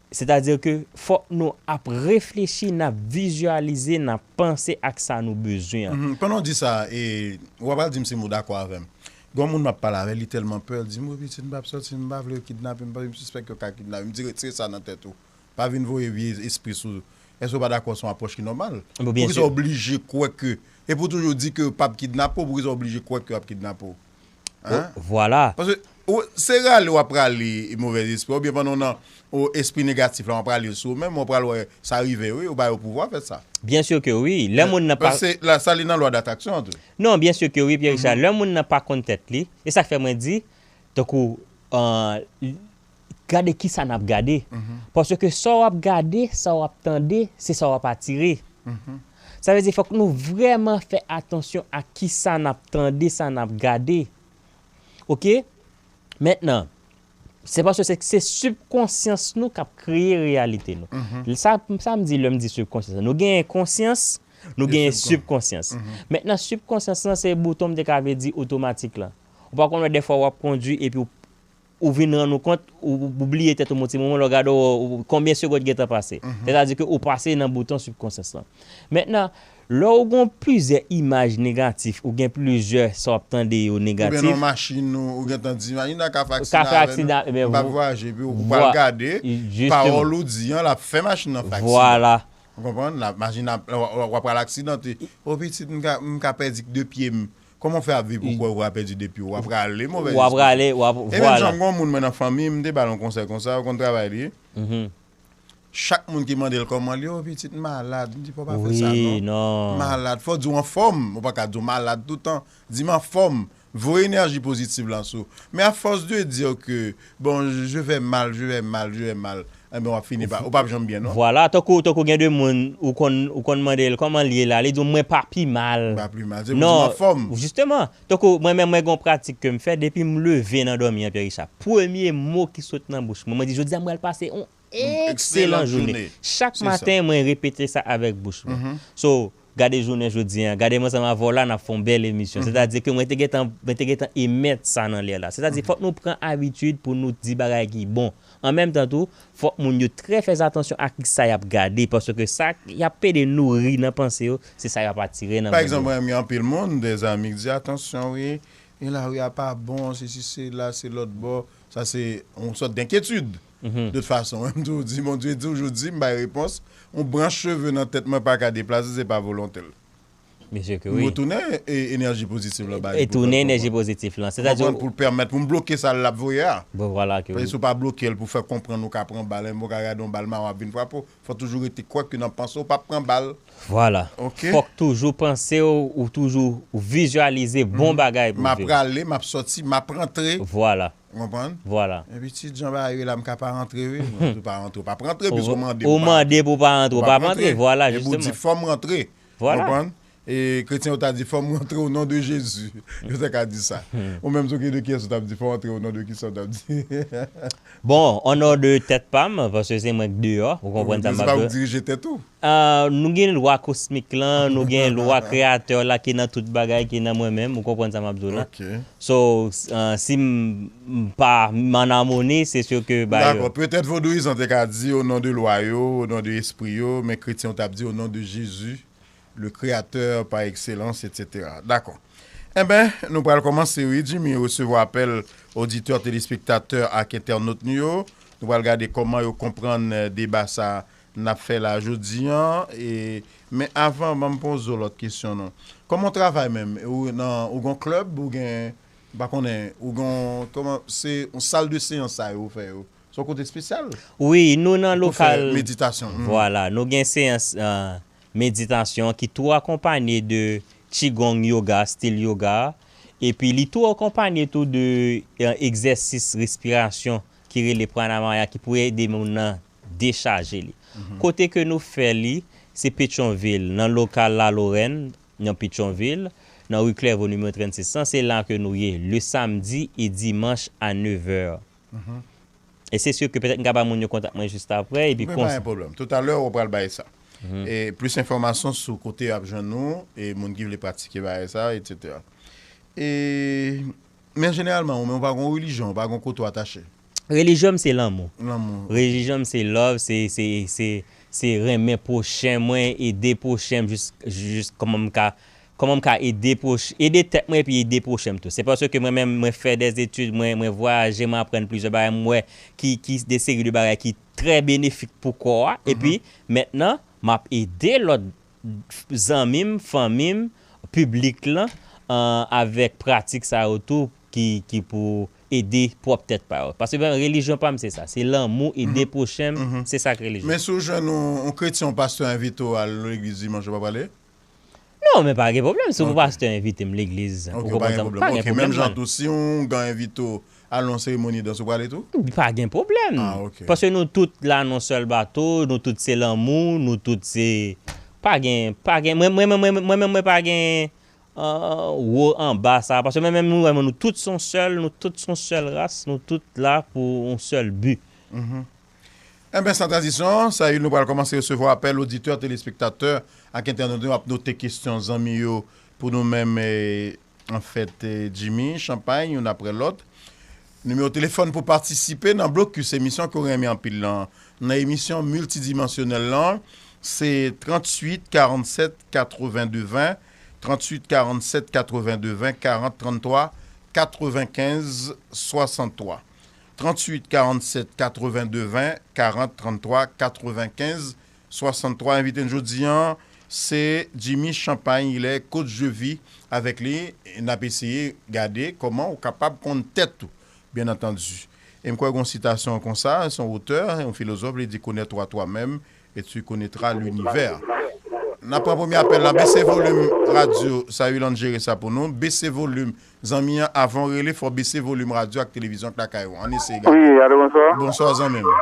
Sètadi ke fòk nou ap reflechi, n ap vizyalize, n ap panse ak sa nou bezwen an. Mhm. Pandan w di sa, e, w ap al di m si m dakò avè m. Gen yon moun m ap pale avè l, li tèlman pè, l di m, "Wi, pitit, m p ap sòti, m pa vle yo kidnape m, paske m sispèk yo ka kidnape m." M di, "Retire sa nan tèt ou. Pa vin voye vye espri sou ou. Èske w pa dakò se yon apwòch ki nòmal?" Bon, byen si. Poukisa w oblije kwè ke, epi w toujou di ke yo p ap kidnape w, poukisa w oblije kwè ke y ap kidnape w? Hein? Vwala. Paske ou, se rale w ap rale movèz espri, oubyen pandan w nan, ou, espri negatif la, w ap rale sou ou menm, w pral wè sa rive, wi, ou ba yo pouvwa fè sa. Byen si ke wi. Lè moun nan pa... Paske la, sa li nan lwa datraksyon an tou. Non, byen si ke wi, Pierre Richard. Lè moun nan pa konn tèt li, e sa k fè mwen di, tankou, ah, gade kisa n ap gade. Paske sa w ap gade, sa w ap tande, se sa w ap atire. Sa vle di, fòk nou vrèman fè atansyon a kisa n ap tande, sa n ap gade. Oke? Mentnan, se paske se, se sibkonsyans nou k ap kreye reyalite nou. Sa, sa m di lè m di sibkonsyans. Nou genyen konsyans, nou genyen sibkonsyans. Mentnan, sibkonsyans lan, se bouton m te ka vle di otomatik lan. Ou pa konn wè dèfwa w ap kondwi epi w ou vin rann ou kont, ou, ou bliye tèt ou yon ti moman, lè w gade, w, w, konbyen segonn gentan pase. Sètadi ke ou pase nan bouton sibkonsyans lan. Mentnan, lè w gen plizyè imaj negatif, ou gen plizyè sa w ap tande yo negatif. Oubyen nan machin ou, ou gentan di, imajine nan ka fè aksidan avè nou, m p ap vwayaje, epi ou pral gade, pawòl ou di an, l ap fè machin nan fè aksidan. Vwala. Ou konprann? L ap, machin ap, w, w, w ap pral aksidante. O pitit, m ka, m ka pèdi de pye m. Kòman w fè ap viv pou kwè w ap pèdi de pye w? W ap rale movèz espri. W ap rale, w ap, vwala. E menm jan m gen yon moun mwen nan fanmi m, m te ba l yon konsèy konsa, ou konn travay li. Chak moun ki mande l kòman l ye, o pitit, m malad. M di, pa w pa fè sa non. M malad. Fò w di w anfòm, ou pa ka di w malad toutan. Di m anfòm. Voye enèji pozitiv lan sou. Mais à force de dire que, bon, je vais mal, je vais mal, je vais mal, enben w ap fini pa, ou p ap janm byen non. Vwala, tankou, tankou gen de moun, ou konn, ou konn mande l kòman l ye la, li di w mwen pa pi mal. M pa pi mal, se pou di m anfòm. Jisteman, tankou mwen menm, mwen gen yon pratik ke m fè, depi m leve nan dòmi an, Pierre Richard, premye mo ki sot nan bouch mwen, mwen di, jodi a m pral pase yon ekselan jounen. Chak maten, mwen repete sa avèk bouch mwen. So, gade jounen jodi an, gade m ansanm avè w la, n ap fè yon bèl emisyon. Sètadi ke mwen te gentan, mwen te gentan emèt sa nan lè la. Sètadi, fòk nou pran abitid pou nou di bagay ki bon. An menm tan tou, fòk moun yo trè fè atansyon a kisa y ap gade, paske sa y ap pede nouri nan panse yo, se sa y ap atire nan men yo. Pa egzanp, mwen, gen anpil moun, dèzami k di, "Atansyon, wi, e lari a pa bon, sesi, sela, se lòt bò." Sa se yon sòt denkyetid. De tout fason, mwen m toujou di, Bondye di w, jodi, m bay repons, yon branch cheve nan tèt mwen pa ka deplase, se pa volonte l. Byen si ke wi. M retounen e, enèji pozitif lan ba li pou l fè l konprann. E tounen enèji pozitif lan. Sètadi, konprann, pou l pèmèt, pou m bloke sa l ap voye a. Bon, vwala ke wi. Paske si w pa bloke l pou fè konprann ou ka pran bal, enben w ka gade yon bal mawon ap vin frape w. Fò toujou rete kwè ke nan panse w p ap pran bal. Vwala. Oke? Fòk toujou panse w, ou toujou vizyalize bon bagay pou viv. M ap prale, m ap sòti, m ap rantre. Vwala. Ou konprann? Vwala. Epi ti jan bagay yo ye la, m ka pa rantre wi. Mwen di w pa rantre, w p ap rantre, piske w mande pou w pa rantre. Ou mande pou w pa rantre, w p ap rantre, vwala, jisteman. Epi w di, "Fò m rantre." Vwala. Ou konprann? E kretyen yo ta di, "Fò m rantre au nom de Jésus." Yo ta ka di sa. Ou menm, sou ki de kiyès ou t ap di, "Fò m rantre au nom de kisa" ou t ap di? Bon, au nom de tèt pa m, paske se mwen k deyò, ou konprann sa m ap di w. Ou pa dirije tèt ou. Ah, nou gen lwa kosmik lan, nou gen lwa kreyatè la ki nan tout bagay ki nan mwen menm, ou konprann sa m ap di w la. Ok. So, ah, si m, m pa, m an amoni, se si ke ba yo. Dakò, petèt vodouyizan te ka di, au nom de lwa yo, au nom de espri yo, men kretyen yo t ap di, au nom de Jésus, le créateur par excellence, et cetera. Dakò. Enben, nou pral kòmanse, wi, Jimmy, resevwa apèl oditè, telespektatè ak entènot nou yo. Nou pral gade kòman yo konprann, eh, deba sa n ap fè la jodi an. E, men avan, ban m poze w lòt kesyon, non. Kòman w travay menm? Ou nan, ou gon klèb, ou gen, m pa konnen, ou gon, kòman, se yon sal de seyans sa yo ou fè yo? Se yon kote espesyal? Wi, nou nan lokal. Pou fè meditasyon. Hmm. Vwala, nou gen seyans, ah, meditasyon ki tou akonpanye de Qigong yoga, stil yoga, Epi li tou akonpanye tou de, eh, egzèsis respirasyon ki rele pranamaya ki pou ede moun nan dechaje li. Kote ke nou fè li, se Petyonvil, nan lokal La Lorraine, nan Petyonvil, nan ri Clairvaux nimewo trannsis lan, se la ke nou ye, le samdi e dimanch a nèv è. E se si ke petèt m ka ba moun yo kontak mwen jis apre, epi konsa. Gen pwoblèm. Toutalè, ou pral bay sa. E plis enfòmasyon sou kote y ap jwenn nou, e moun ki vle pratike bagay sa, etsetera. E, men jeneralman, ou menm ou pa gon relijyon, ou pa gon kote w atache. Relijyon m se lanmou. Lanmou. Relijyon m se love, se, se, se, se renmen pwochen mwen, ede pwochen m jis, jis kòman m ka, kòman m ka ede pwòch, ede tèt mwen epi ede pwochen m tou. Se paske mwen menm, mwen fè dèzetid, mwen, mwen vwayaje, mwen aprann plizyè bagay, mwen wè ki, ki de seri de bagay ki trè benefik pou kò a. Epi, mentnan, m ap ede lòt zanmi m, fanmi m, piblik lan, an, avèk pratik sa yo tou ki, ki pou ede pwòp tèt pa yo. Paske, ben, relijyon pa m se sa. Se lanmou, ede pwochen m, se sa k relijyon. Men si w jwenn yon, yon kretyen, yon pastè envite w al legliz dimanch, ou pa prale? Non, men pa gen pwoblèm. Si yon pastè envite m legliz, ou konprann sa, pa gen pwoblèm. Ok, menm jan tou, si yon gang envite w al nan seremoni dans, ou prale tou? Pa gen pwoblèm. Ah, ok. Paske nou tout la nan sèl bato, nou tout se lanmou, nou tout se, pa gen, pa gen, mwen, mwen, mwen, mwen, mwen, mwen pa gen, euh, wo anba sa. Paske mwen menm, nou, nou tout se yon sèl, nou tout se yon sèl ras, nou tout la pou yon sèl bi. Enben, san tranzisyon, Sayil, nou pral kòmanse resevwa apèl oditè, telespektatè ak entènot yo ap note kesyon zanmi yo pou nou menm, eh, anfèt, eh, Jimmy Champagne, youn apre lòt. Nimewo telefòn pou patisipe nan Blokis, emisyon ke w renmen anpil lan. Nan emisyon miltidimansyonèl lan, se tranntuit karannsèt katrevenndez ven, tranntuit karannsèt katrevenndez ven, karant tranntwa katrevenkenz swasanntwa. Tranntuit karannsèt katrevenndez ven, karant tranntwa katrevenkenz swasanntwa. Envite n jodi an, se Jimmy Champagne, il est coach de vie. Avèk li, n ap eseye gade kòman ou kapab konn tèt ou, byen antandi. E m kwè gen yon sitasyon konsa, se yon otè, yon filozòf, li di, connais-toi toi-même et tu connaîtras l'univers. N ap pran premye apèl la, bese volim radyo, Sayil an jere sa pou nou, bese volim. Zanmi an, avan w rele, fò w bese volim radyo ak televizyon k lakay ou. Ann eseye gade. Wi, alo, bonswa. Bonswa, zanmi m.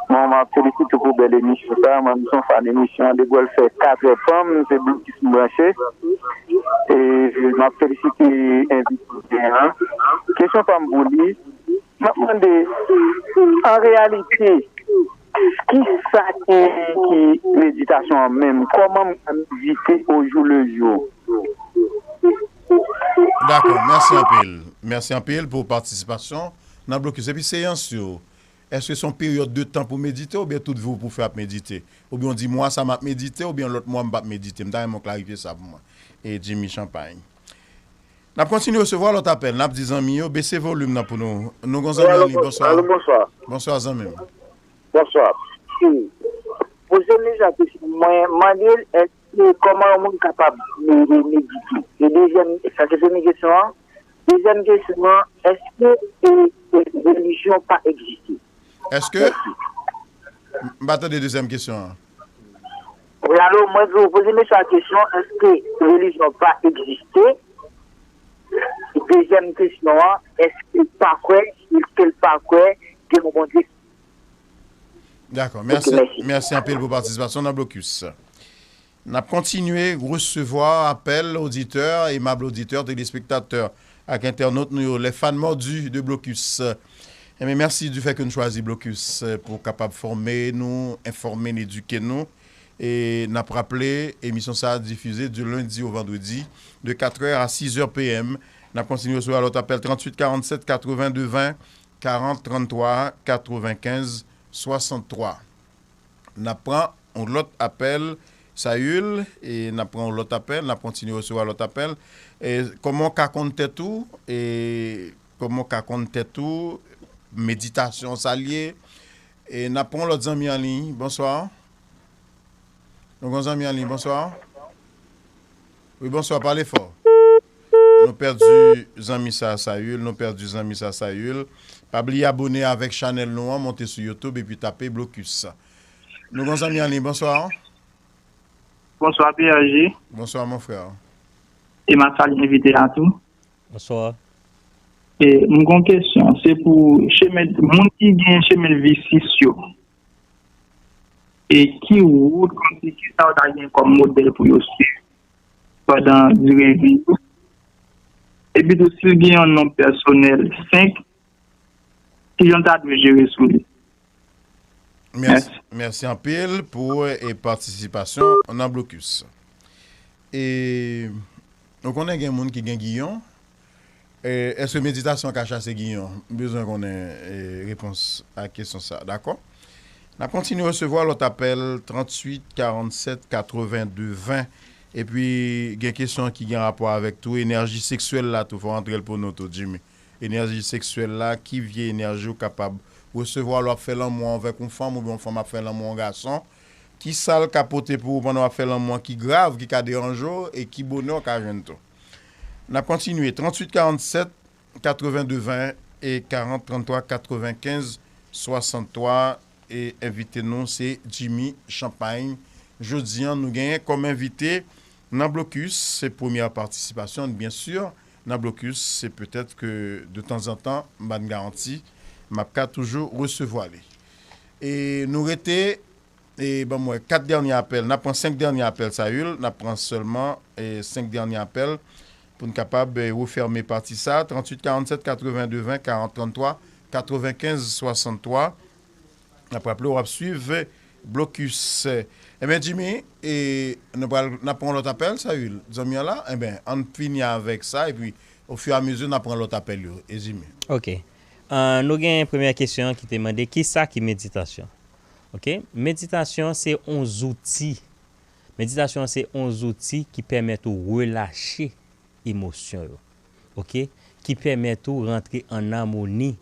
Bon, m ap felisite w pou bèl emisyon sa. Mwen, m se yon fan emisyon an. Depi w wè l fè katrè pam, se Blokis m branche. E m ap felisite envite an. Kesyon pa m pou li, m ap mande, an reyalite, kisa ki, ki meditasyon an menm? Kòman m ka medite au jour le jour? Dakò, mèsi anpil. Mèsi anpil pou patisipasyon nan Blokis. Epi seyans yo, èske se yon peryòd de tan pou medite oubyen tout vi w pou fè ap medite? Oubyen w di mwa sa m ap medite, oubyen lòt mwa m p ap medite? M ta renmen w klarifye sa pou mwen. E Jimmy Champagne. N ap kontinye resevwa lòt apèl. N ap di zanmi yo, bese volim nan pou nou. Nou gon zanmi an liy. Bonswa. Alo, bonswa. Bonswa, zanmi m. Bonswa. Poze m deja kesyon. Mwen mande l, èske kòman yon moun kapab me-, medite? E dezyèm, sa se premye kesyon an. Dezyèm kesyon an, èske, e, e, relijyon pa egziste? Èske? Mèsi. M pa tande dezyèm kesyon an. Wi, alo, mwen vle poze mesye a kesyon, èske relijyon pa egziste? Dezyèm kesyon an, èske l pa kwè, èske l pa kwè gen yon Bondye? Dakò, mèsi, mèsi anpil pou patisipasyon nan Blokis. N ap kontinye resevwa apèl oditè, emab oditè, telespektatè ak entènot nou yo, les fans mordus de Blokis. Enben, mèsi du fait que nou chwazi Blokis, eh, pou kapab fòme nou, enfòme n, edike nou. E n ap raple, emisyon sa a difize du lundi au vendredi de quatre heures à six heures P M. N ap kontinye resevwa lòt apèl, tranntuit karannsèt katrevenndez ven, karant tranntwa katrevenkenz swasanntwa. N ap pran yon lòt apèl, Sayil, e n ap pran yon lòt apèl, n ap kontinye resevwa lòt apèl. E kòman w ka konn tèt ou? E kòman w ka konn tèt ou? Meditasyon sa l ye? E n ap pran yon lòt zanmi an liy. Bonswa. Nou gon zanmi an liy. Bonswa. Wi, bonswa, pale fò. Nou pèdi zanmi sa, Sayil, nou pèdi zanmi sa, Sayil. Pa bliye abone avèk chanèl nou an, monte sou YouTube epi tape Blokis. Nou gon zanmi an liy, bonswa. Bonswa, P R J. Bonswa, mon frè. E m ap salye envite a tou. Bonswa. E, m gen yon kesyon. Se pou chemen, moun ki gen chemen visis yo. E ki wout, kòmsi, ki sa w ta gen kòm modèl pou yo swiv pandan dire vi yo? Epi tou, si l gen yon non pèsonèl senk, ki jan l ta dwe jere sou li? Mèsi, mèsi anpil pou e, patisipasyon nan blokis. E, nou konnen gen moun ki gen giyon. E, èske meditasyon ka chase giyon? M bezwen konnen e, repons a kesyon sa, dakò? N ap kontinye resevwa lòt apèl, tranntuit karannsèt katrevenndez ven. Epi, gen kesyon ki gen rapò avèk tou, enèji seksyèl la tou, fò antre l pou nou tou, Jimmy. Enèji seksyèl la, ki vye enèji w kapab resevwa lè w ap fè lanmou avèk yon fanm oubyen yon fanm ap fè lanmou yon gason? Ki sa l ka pote pou ou pandan w ap fè lanmou an ki grav, ki ka deranje w e ki bonè w ka jwenn tou? N ap kontinye, tranntuit karannsèt katrevenndez ven e karant tranntwa katrevenkenz swasanntwa. E envite nou se Jimmy Champagne. Jodi an, nou genyen kòm envite nan blokis, se premyè patisipasyon, byen si. Nan blokis, se petèt ke de tanzantan, m pa n garanti, m ap ka toujou resevwa li. E nou rete, e ban m wè, kat dènye apèl. N ap pran senk dènye apèl, Sayil. N ap pran sèlman e, senk dènye apèl pou n kapab e, refèmen pati sa. Tranntuit karannsèt katrevenndez ven karant tranntwa katrevenkenz swasanntwa. N ap raple w ap swiv blokis. Ebyen, Jimmy, e, nou pral, n ap pran lòt apèl, Sayil. Zanmi an la, ebyen, ann fini avèk sa, epi, ofiramezi, n ap pran lòt apèl yo. E Jimmy? Ok. Ah, nou gen premyè kesyon ki te mande ki sa ki meditasyon. Ok? Meditasyon se yon zouti. Meditasyon se yon zouti ki pèmèt ou relache emosyon yo. Ok? Ki pèmèt ou rantre an amoni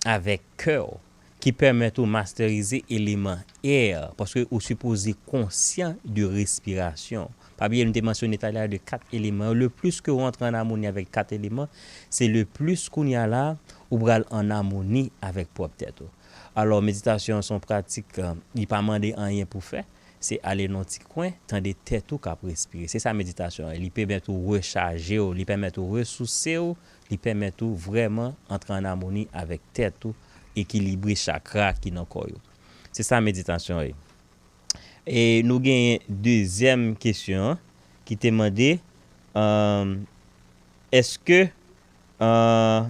avèk kè w, ki pèmèt ou masterize eleman air, paske ou sipoze konsyan de respirasyon. Pa bliye, nou te mansyone talè de kat eleman yo. Le plis ke ou antre an amoni avèk kat eleman, se le plis kounye a la, ou pral an amoni avèk pwòp tèt ou. Alò, meditasyon se yon pratik, euh, li pa mande anyen pou fè. Se ale nan ti kwen, tande tèt ou k ap respire. Se sa meditasyon an ye. Li pèmèt ou rechaje w, li pèmèt ou resouse w, li pèmèt ou vrèman antre an amoni avèk tèt ou, ekilibre chakra ki nan kò yo. Se sa meditasyon an ye. E nou genyen dezyèm kesyon an ki te mande, euh, èske, euh,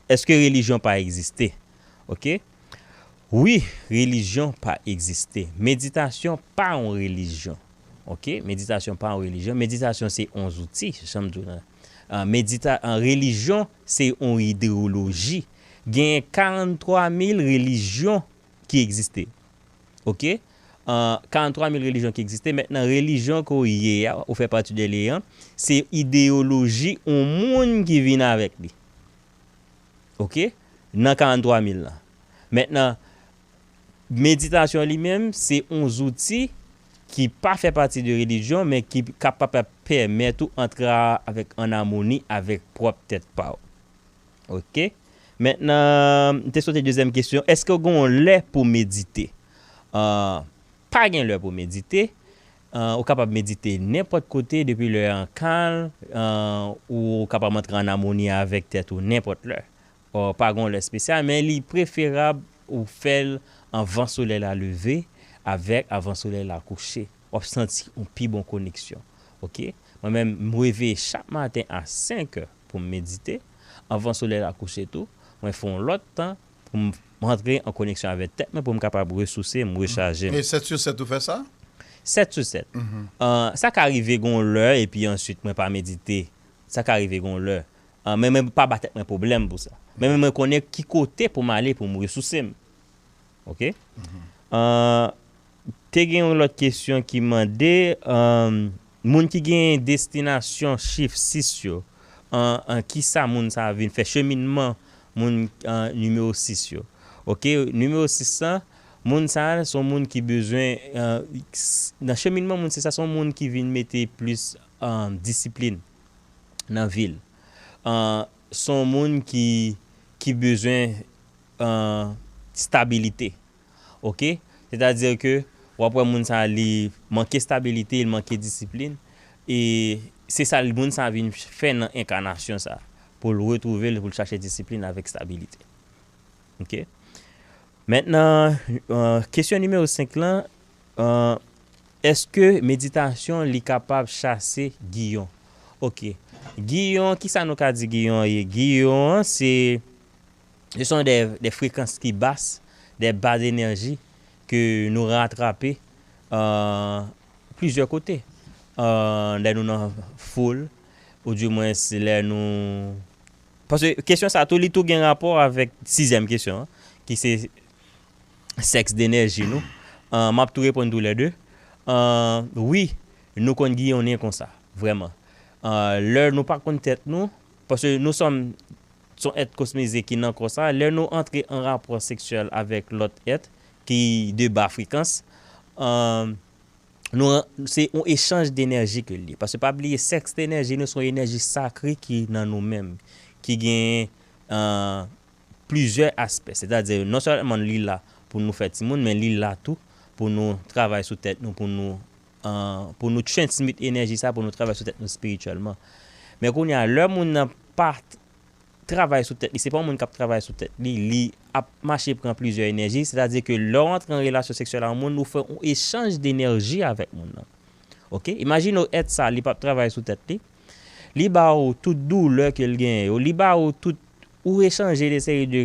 èske relijyon pa egziste? Ok? Wi, relijyon pa egziste. Meditasyon pa yon relijyon. Ok? Meditasyon pa yon relijyon. Meditasyon se yon zouti, jan m di w la. Ah, medita-, ah, relijyon se yon ideyoloji. Genyen karanntrwa mil relijyon ki egziste. Ok? Ah, karanntrwa mil relijyon ki egziste. Mentnan, relijyon ke w ye a, ou fè pati de li an, se ideyoloji yon moun ki vin avèk li. Ok? Nan karanntrwa mil lan. Mentnan, meditasyon li menm, se yon zouti ki pa fè pati de relijyon, men ki kapab pèmèt ou antre avèk, an amoni avèk pwòp tèt pa w. Ok? Mentnan, m te sote dezyèm kesyon. Èske w gen yon lè pou medite? Ah, pa gen lè pou medite. Ah, ou kapab medite nenpòt kote depi lè an kalm, ah, ou kapab antre an amoni avèk tèt ou nenpòt lè. Or, pa gen yon lè espesyal, men li preferab ou fè l anvan solèy la leve avèk avan solèy la kouche. W ap santi yon pi bon koneksyon. Ok? Mwen menm, m reveye chak maten a senk è pou m medite. Anvan solèy la kouche tou, mwen fè yon lòt tan pou m rantre an koneksyon avèk tèt mwen, pou m kapab resouse m, rechaje m. E sèt sou sèt ou fè sa? Sèt sou sèt. Ah, sa ka rive gen yon lè, epi answit mwen pa medite. Sa ka rive gen yon lè. Ah, men mwen pa ba tèt mwen pwoblèm pou sa. Men mwen konnen ki kote pou m ale pou m resouse m. Ok? Ah, te gen yon lòt kesyon ki mande, ah, moun ki gen destinasyon chif sis yo, an, an ki sa moun sa a vin fè, cheminman moun, ah, nimewo sis yo. Ok, nimewo sis lan, moun sa a se yon moun ki bezwen, ah, s-, nan cheminman moun sis sa, se yon moun ki vin mete plis, ah, disiplin nan vi l. Ah, se yon moun ki, ki bezwen, ah, stabilite. Ok? Sètadi ke w ap wè moun sa a, li manke stabilite, li manke disiplin, e se sa l, moun sa vin fè nan enkanasyon sa, pou l retwouve l, pou l chache disiplin avèk stabilite. Ok? Mentnan, euh, kesyon nimewo senk lan, euh, èske meditasyon li kapab chase giyon? Ok. Giyon, kisa nou ka di giyon an ye? Giyon an, se, se son de, de frekans ki bas, de bas d'énergie ke nou ratrape, euh, plizyè kote. Euh, lè nou nan foul, ou di mwens lè nou, paske kesyon sa tou, li tou gen rapò avèk sizyèm kesyon an, ki se sèks de enèji nou. Euh, m ap tou reponn tou lè de. Euh, wi, nou konn giyonnen konsa, vrèman. Euh, lè nou pa konn tèt nou, paske nou sòm, son èt kosmize ki nan kò sa, lè nou antre an rapò seksyèl avèk lòt èt ki de ba frekans, euh, nou, se yon echanj de enèji ke l ye. Paske pa bliye, sèks de enèji nou, se yon enèji sakre ki nan nou menm, ki gen, euh, plizyè aspè. Sètadi, non sèlman li la pou nou fè timoun, men li la tou pou nou travay sou tèt nou, pou nou, euh, pou nou transmit enèji sa, pou nou travay sou tèt nou espirityèlman. Men kounye a, lè moun nan pa t-, travay sou tèt li, se pa yon moun k ap travay sou tèt li, li ap mache pran plizyè enèji, sètadi ke lè w antre an relasyon seksyèl ak yon moun, ou fè yon echanj de enèji avèk moun nan. Ok? Imajine w èt sa, li p ap travay sou tèt li. Li ba ou tout doulè ke l genyen yo. Li ba ou tout, ou echanje de seri de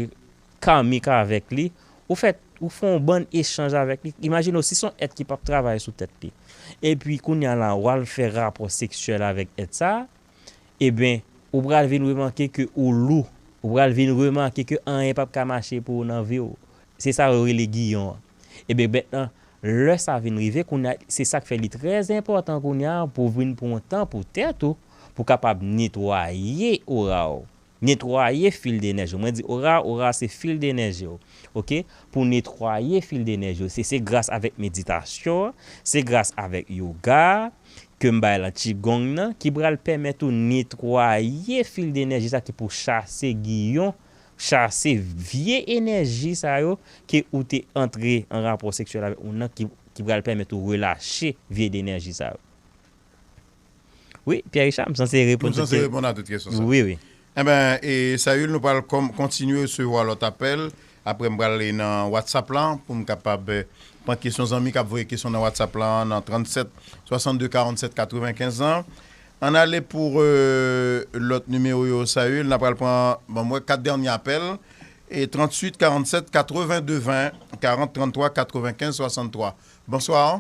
kamik avèk li. Ou fè, ou fè yon bann echanj avèk li. Imajine w si se yon èt ki p ap travay sou tèt li. Epi kounye a la, w al fè rapò seksyèl avèk èt sa, ebyen, ou pral vin remake ke ou lou. Ou pral vin remake ke anyen p ap ka mache pou ou nan vi w. Se sa yo rele giyon an. Ebyen, mentnan, lè sa vin rive, kounye a, se sa k fè li trè enpòtan kounye a pou w vin pran tan pou tèt ou, pou w kapab netwaye ora w. Netwaye fil de enèji w. Mwen di ora, ora se fil de enèji w. Ok? Pou netwaye fil de enèji w. Se, se gras avèk meditasyon, se gras avèk yoga, ke m bay lan Qigong nan, ki pral pèmèt ou netwaye fil de enèji sa ki pou chase giyon, chase vye enèji sa yo ke ou te antre an rapò seksyèl avèk moun nan ki, ki pral pèmèt ou relache vye enèji sa yo. Wi, Pierre Richard, m sanse reponn tout ke-, reponn a tout kesyon sa. Wi, wi. Enben, e, Sayil, nou pral kòm-, kontinye resevwa lòt apèl. Apre, m pral ale nan WhatsApp la pou m kapab, eh, pran kesyon zanmi k ap voye kesyon nan WhatsApp la nan trannsèt swasanndde karannsèt katrevenkenz lan. Ann ale pou, eh, lòt nimewo yo, Sayil. N ap pral pran, bon, m wè kat dènye apèl. E trantuit karannsèt katrevenndez ven, karant tranntwa katrevenkenz swasanntwa. Bonswa.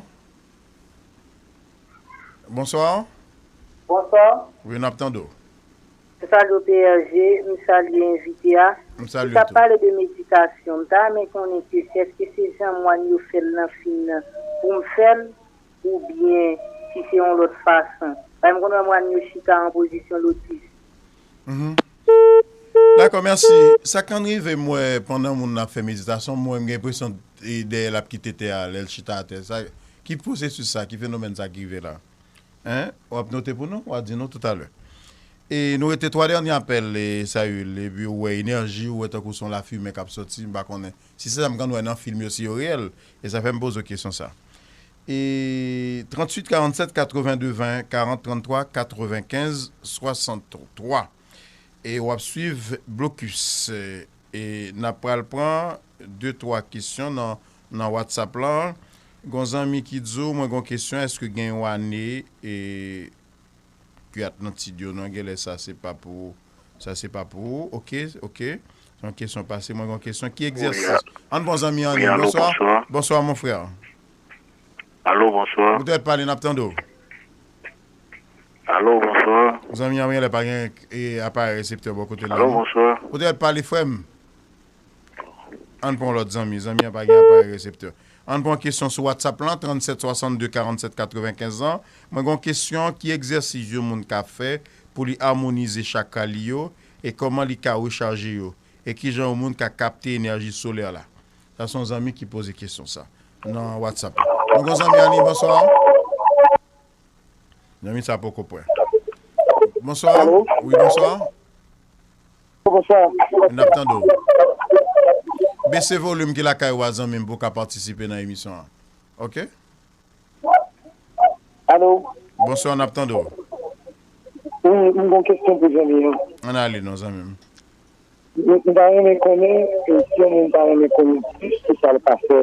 Bonswa. Bonswa. Wi, n ap tande w. M salye w, P R G, m salye envite a. M salye w tou. Ou t ap pale de meditasyon. M ta renmen konnen ke si èske se jan mòn yo fè l nan fim nan pou m fè l, oubyen si se yon lòt fason. Paske m konn wè mòn yo chita an pozisyon lotis. Mhm. Dakò, mèsi. Sa k konn rive m wè pandan moun nan ap fè meditasyon, m wè m gen enpresyon, e, dèyè l ap kite tè a lè l chita atè. Sa, ki pwosesis sa, ki fenomèn sa ki rive la? Hein? W ap note pou nou? W a di nou toutalè. E nou rete twa dènye apèl, e, Sayil, epi w wè enèji, w wè tankou se yon lafimen k ap sòti, m pa konnen. Si se sa m konn wè nan fim yo, si yo reyèl, e sa fè m poze w kesyon sa. E trantuit karannsèt katrevenndez ven, karant tranntwa katrevenkenz swasanntwa. E w ap swiv Blokis. E n ap pral pran de, twa kesyon nan, nan WhatsApp lan. Gon zanmi ki di w, mwen gon kesyon, èske gen yon ane, e, ke Atlantid yo, non, genlè sa se pa pou, sa se pa pou ou. Ok, ok. Se yon kesyon pase, mwen gon kesyon. Ki egzèsis? Ann pran zanmi an liy. Bonswa. Bonswa, mon frè. Alo, bonswa. Ou te pale, n ap tande w. Alo, bonswa. Zanmi an genlè pa gen, e, aparèy reseptè bò kote l la, non? Alo, bonswa. Ou te pale, frè m. Ann pran lòt zanmi. Zanmi an pa gen aparèy reseptè. Ann pran kesyon sou WhatsApp lan, trannsèt swasanndde karannsèt katrevenkenz lan. Mwen gon kesyon, ki egzèsis yon moun ka fè pou li amonize chakra li yo, e kòman li ka rechaje yo? E kijan yon moun ka kapte enèji solè la? Sa se yon zanmi ki poze kesyon sa nan WhatsApp la. Nou gon zanmi an liy, bonswa. Zanmi sa poko pran. Bonswa. Alo? Wi, bonswa. Bonswa. N ap tande w. Bese volim ki lakay ou a, zanmi m, pou w ka patisipe nan emisyon an. Ok? Alo? Bonswa, n ap tande w. Wi, m gen yon kesyon pou zanmi an. Ann ale non, zanmi m. M, m ta renmen konnen, e, si yon moun ta renmen konnen plis sou sa l ka fè,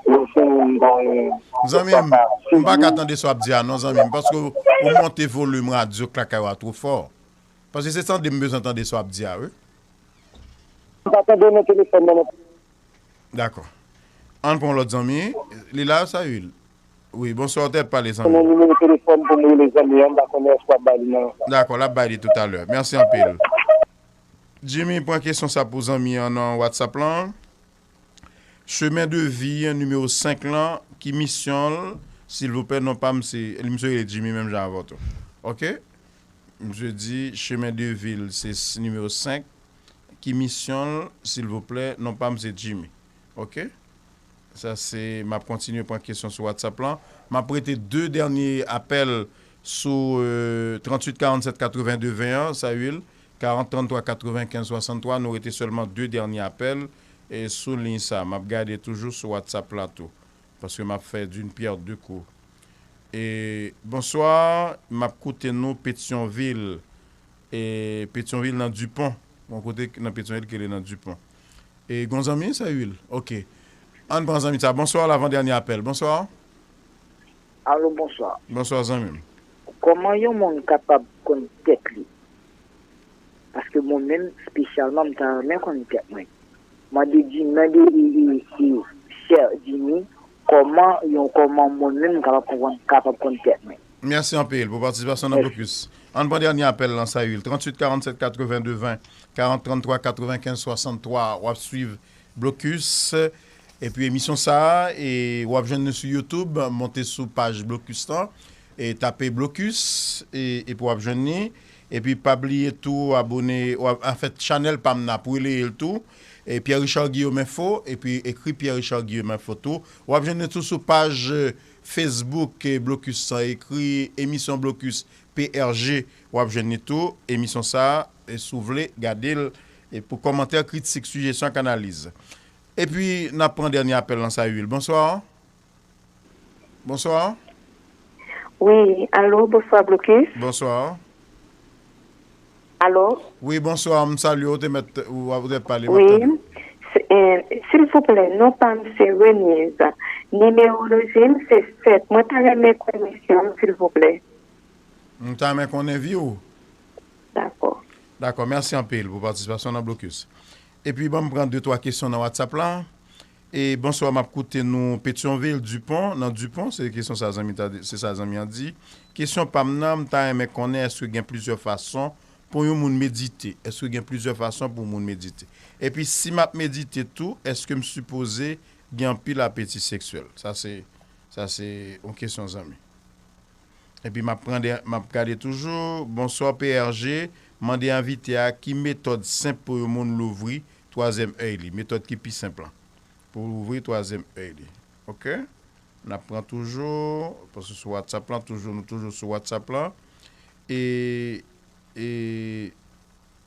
lè se yon moun pa yon Zanmi m, m pa ka tande sa w ap di a non, zanmi m, paske w, ou monte volim radyo k lakay ou a twò fò. Paske se tande m bezwen tande sa w ap di a, wi. M pa tande nan telefòn nan, non. Dakò. Ann pran lòt zanmi. Li la, Sayil? Wi, bonswa, w te ap pale, zanmi. Konnen nimewo telefòn pou m rele zanmi an, m pa konnen èske w ap bay li nan. Dakò, l ap bay li toutalè. Mèsi anpil. Jimmy, pran kesyon sa pou zanmi an nan WhatsApp lan. Chemen de vi nimewo senk lan, ki misyon l, silvouplè, non pa m se, li misye rele Jimmy menm jan avè w tou. Oke? Misye di, chemen de vi l se s-, nimewo senk, ki misyon l, silvouplè, non pa m se Jimmy. Oke? Sa se, m ap kontinye pran kesyon sou WhatsApp lan. M ap prete de dènye apèl sou, euh, tranntuit karannsèt katreven de ven an, Sayil, karant tranntwa katrevenkenz swasanntwa, nou rete sèlman de dènye apèl, e sou liy sa. M ap gade toujou sou WhatsApp la tou, paske m ap fè d'une pierre deux coups. E, bonswa, m ap koute nou Petyonvil. E, Petyonvil nan Dupont. Bon, kote nan Petyonvil ki rele nan Dupont. E, gon zanmi, Sayil? Oke. Ann pran zanmi sa. Bonswa, lavan dènye apèl. Bonswa. Alo, bonswa. Bonswa, zanmi m. Kòman yon moun kapab konn tèt li? Paske mwen menm, espesyalman, m ta renmen konn tèt mwen. Mande Jimmy, mande, e, e, e, chè Jimmy, kòman yon, kòman mwen menm m kapab konprann, kapab konn tèt mwen. Mèsi anpil pou patisipasyon nan Blokis. Ann pran dènye apèl lan, Sayil. Tranntuit karannsèt katreven de ven, karant tranntwa katrevenkenz swasanntwa. W ap swiv Blokis. Epi emisyon sa a, e, w ap jwenn li sou YouTube, monte sou paj Blokis lan, e tape Blokis, e, epi w ap jwenn li. Epi pa bliye tou abòne, w ap, anfèt, chanèl pa m nan, ap releye l tou. E Pierre Richard Guillaume Info, epi ekri Pierre Richard Guillaume Info tou. W ap jwenn li tou sou paj, e, Facebook, e, Blokis lan, ekri emisyon Blokis P R G, w ap jwenn li tou. Emisyon sa a, e, si w vle, gade l, e, pou kòmantè, kritik, sijesyon ak analiz. Epi, n ap pran dènye apèl lan, Sayil. Bonswa. Bonswa. Wi, alo, bonswa, Blokis. Bonswa. Alo? Wi, bonswa, m salye w, ou te mèt, ou, ou te pale, m ap tande w. Wi, se, eh, silvouplè, non pa m se Renise. Nimewo loje m se sèt. Mwen ta renmen konnen misyon m, silvouplè. M ta renmen konnen vi w. Dakò. Dakò, mèsi anpil pou patisipasyon nan Blokis. Epi, ban m pran de twa kesyon nan WhatsApp la. E, bonswa, m ap koute nou Petyonvil, Dupont. Nan Dupont, se kesyon sa zanmi ta, se sa zanmi an di. Kesyon pa m nan, m ta renmen konnen èske gen plizyè fason pou yon moun medite. Èske gen plizyè fason pou yon moun medite? Epi, si m ap medite tou, èske m sipoze gen anpil apeti seksyèl? Sa se, sa se yon kesyon zanmi. Epi m ap pran de, m ap gade toujou. Bonswa P R G, mande envite a ki metòd senp pou yon moun louvri twazyèm èy li. Metòd ki pi senp lan pou louvri twazyèm èy li. Oke? N ap pran toujou, paske sou WhatsApp lan, toujou, nou toujou sou WhatsApp lan. E, e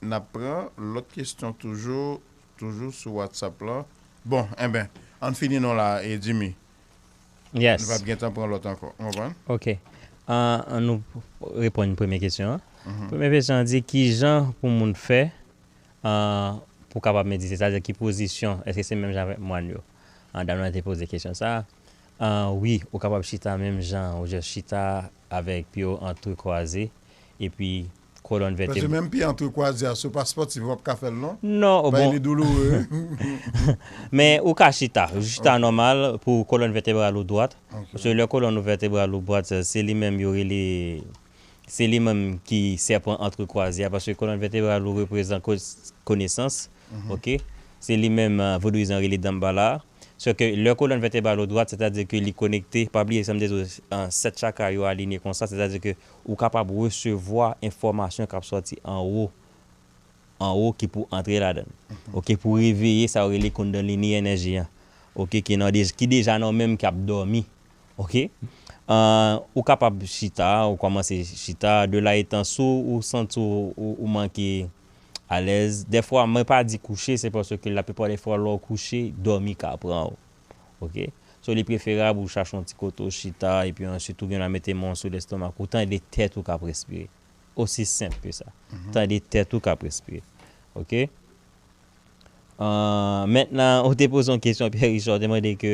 n ap pran lòt kesyon toujou, toujou sou WhatsApp lan. Bon, enben, ann fini non la, e Jimmy. Yes. Nou p ap gentan pran lòt ankò. Ou konprann? Ok. An, an nou reponn premye kesyon an. Mhm. Premye kesyon an di, ki jan pou moun fè, an, pou kapab medite? Sètadi ki pozisyon? Èske se menm jan avèk mòn yo? An, dam nan te poze kesyon sa a. An, wi, ou kapab chita menm jan, ou jis chita avèk pye w antrekwaze, epi kolòn vèteb- Paske menm pye antrekwaze a, si w pa spòtif, w p ap ka fè l non. Non, bon. Li douloure. Men ou ka chita, ou chita nòmal pou kolòn vètebral ou dwat. Ok. Paske lè kolòn ou vètebral ou dwat, se li menm yo rele, se li menm ki sèpan antrekwaze a, paske kolòn vètebral ou reprezan ko-, konesans, mhm, ok? Se li menm, euh, vodouyizan rele Dambala. Sèke lè kolòn vètebral ou dwat, sètadi ke li konekte, pa bliye sa m te di w, euh, sèt chakra yo alinye konsa, sètadi ke ou kapab resevwa enfòmasyon k ap sòti anwo, anwo ki pou antre ladan l. Mhm. Ok, pou reveye sa yo rele kundalini enèji an. Ok, ki nan dej-, ki deja nan w menm k ap dòmi. Ok? Euh, ou kapab chita, ou kòmanse chita, de la etan si w santi w, ou, ou manke alèz. Dèfwa, mwen pa di kouche, se paske laplipa dè fwa, lè w kouche, dòmi ka pran w. Ok? So, li preferab ou chache yon ti kote w chita, epi answit ou gen dwa mete men w sou lèstomak ou, tande tèt ou k ap respire. osi senp ke sa. Tande tèt ou k ap respire. Oke? Ahn, mentnan, ou te poze yon kesyon, Pierre Richard, ou te mande ke,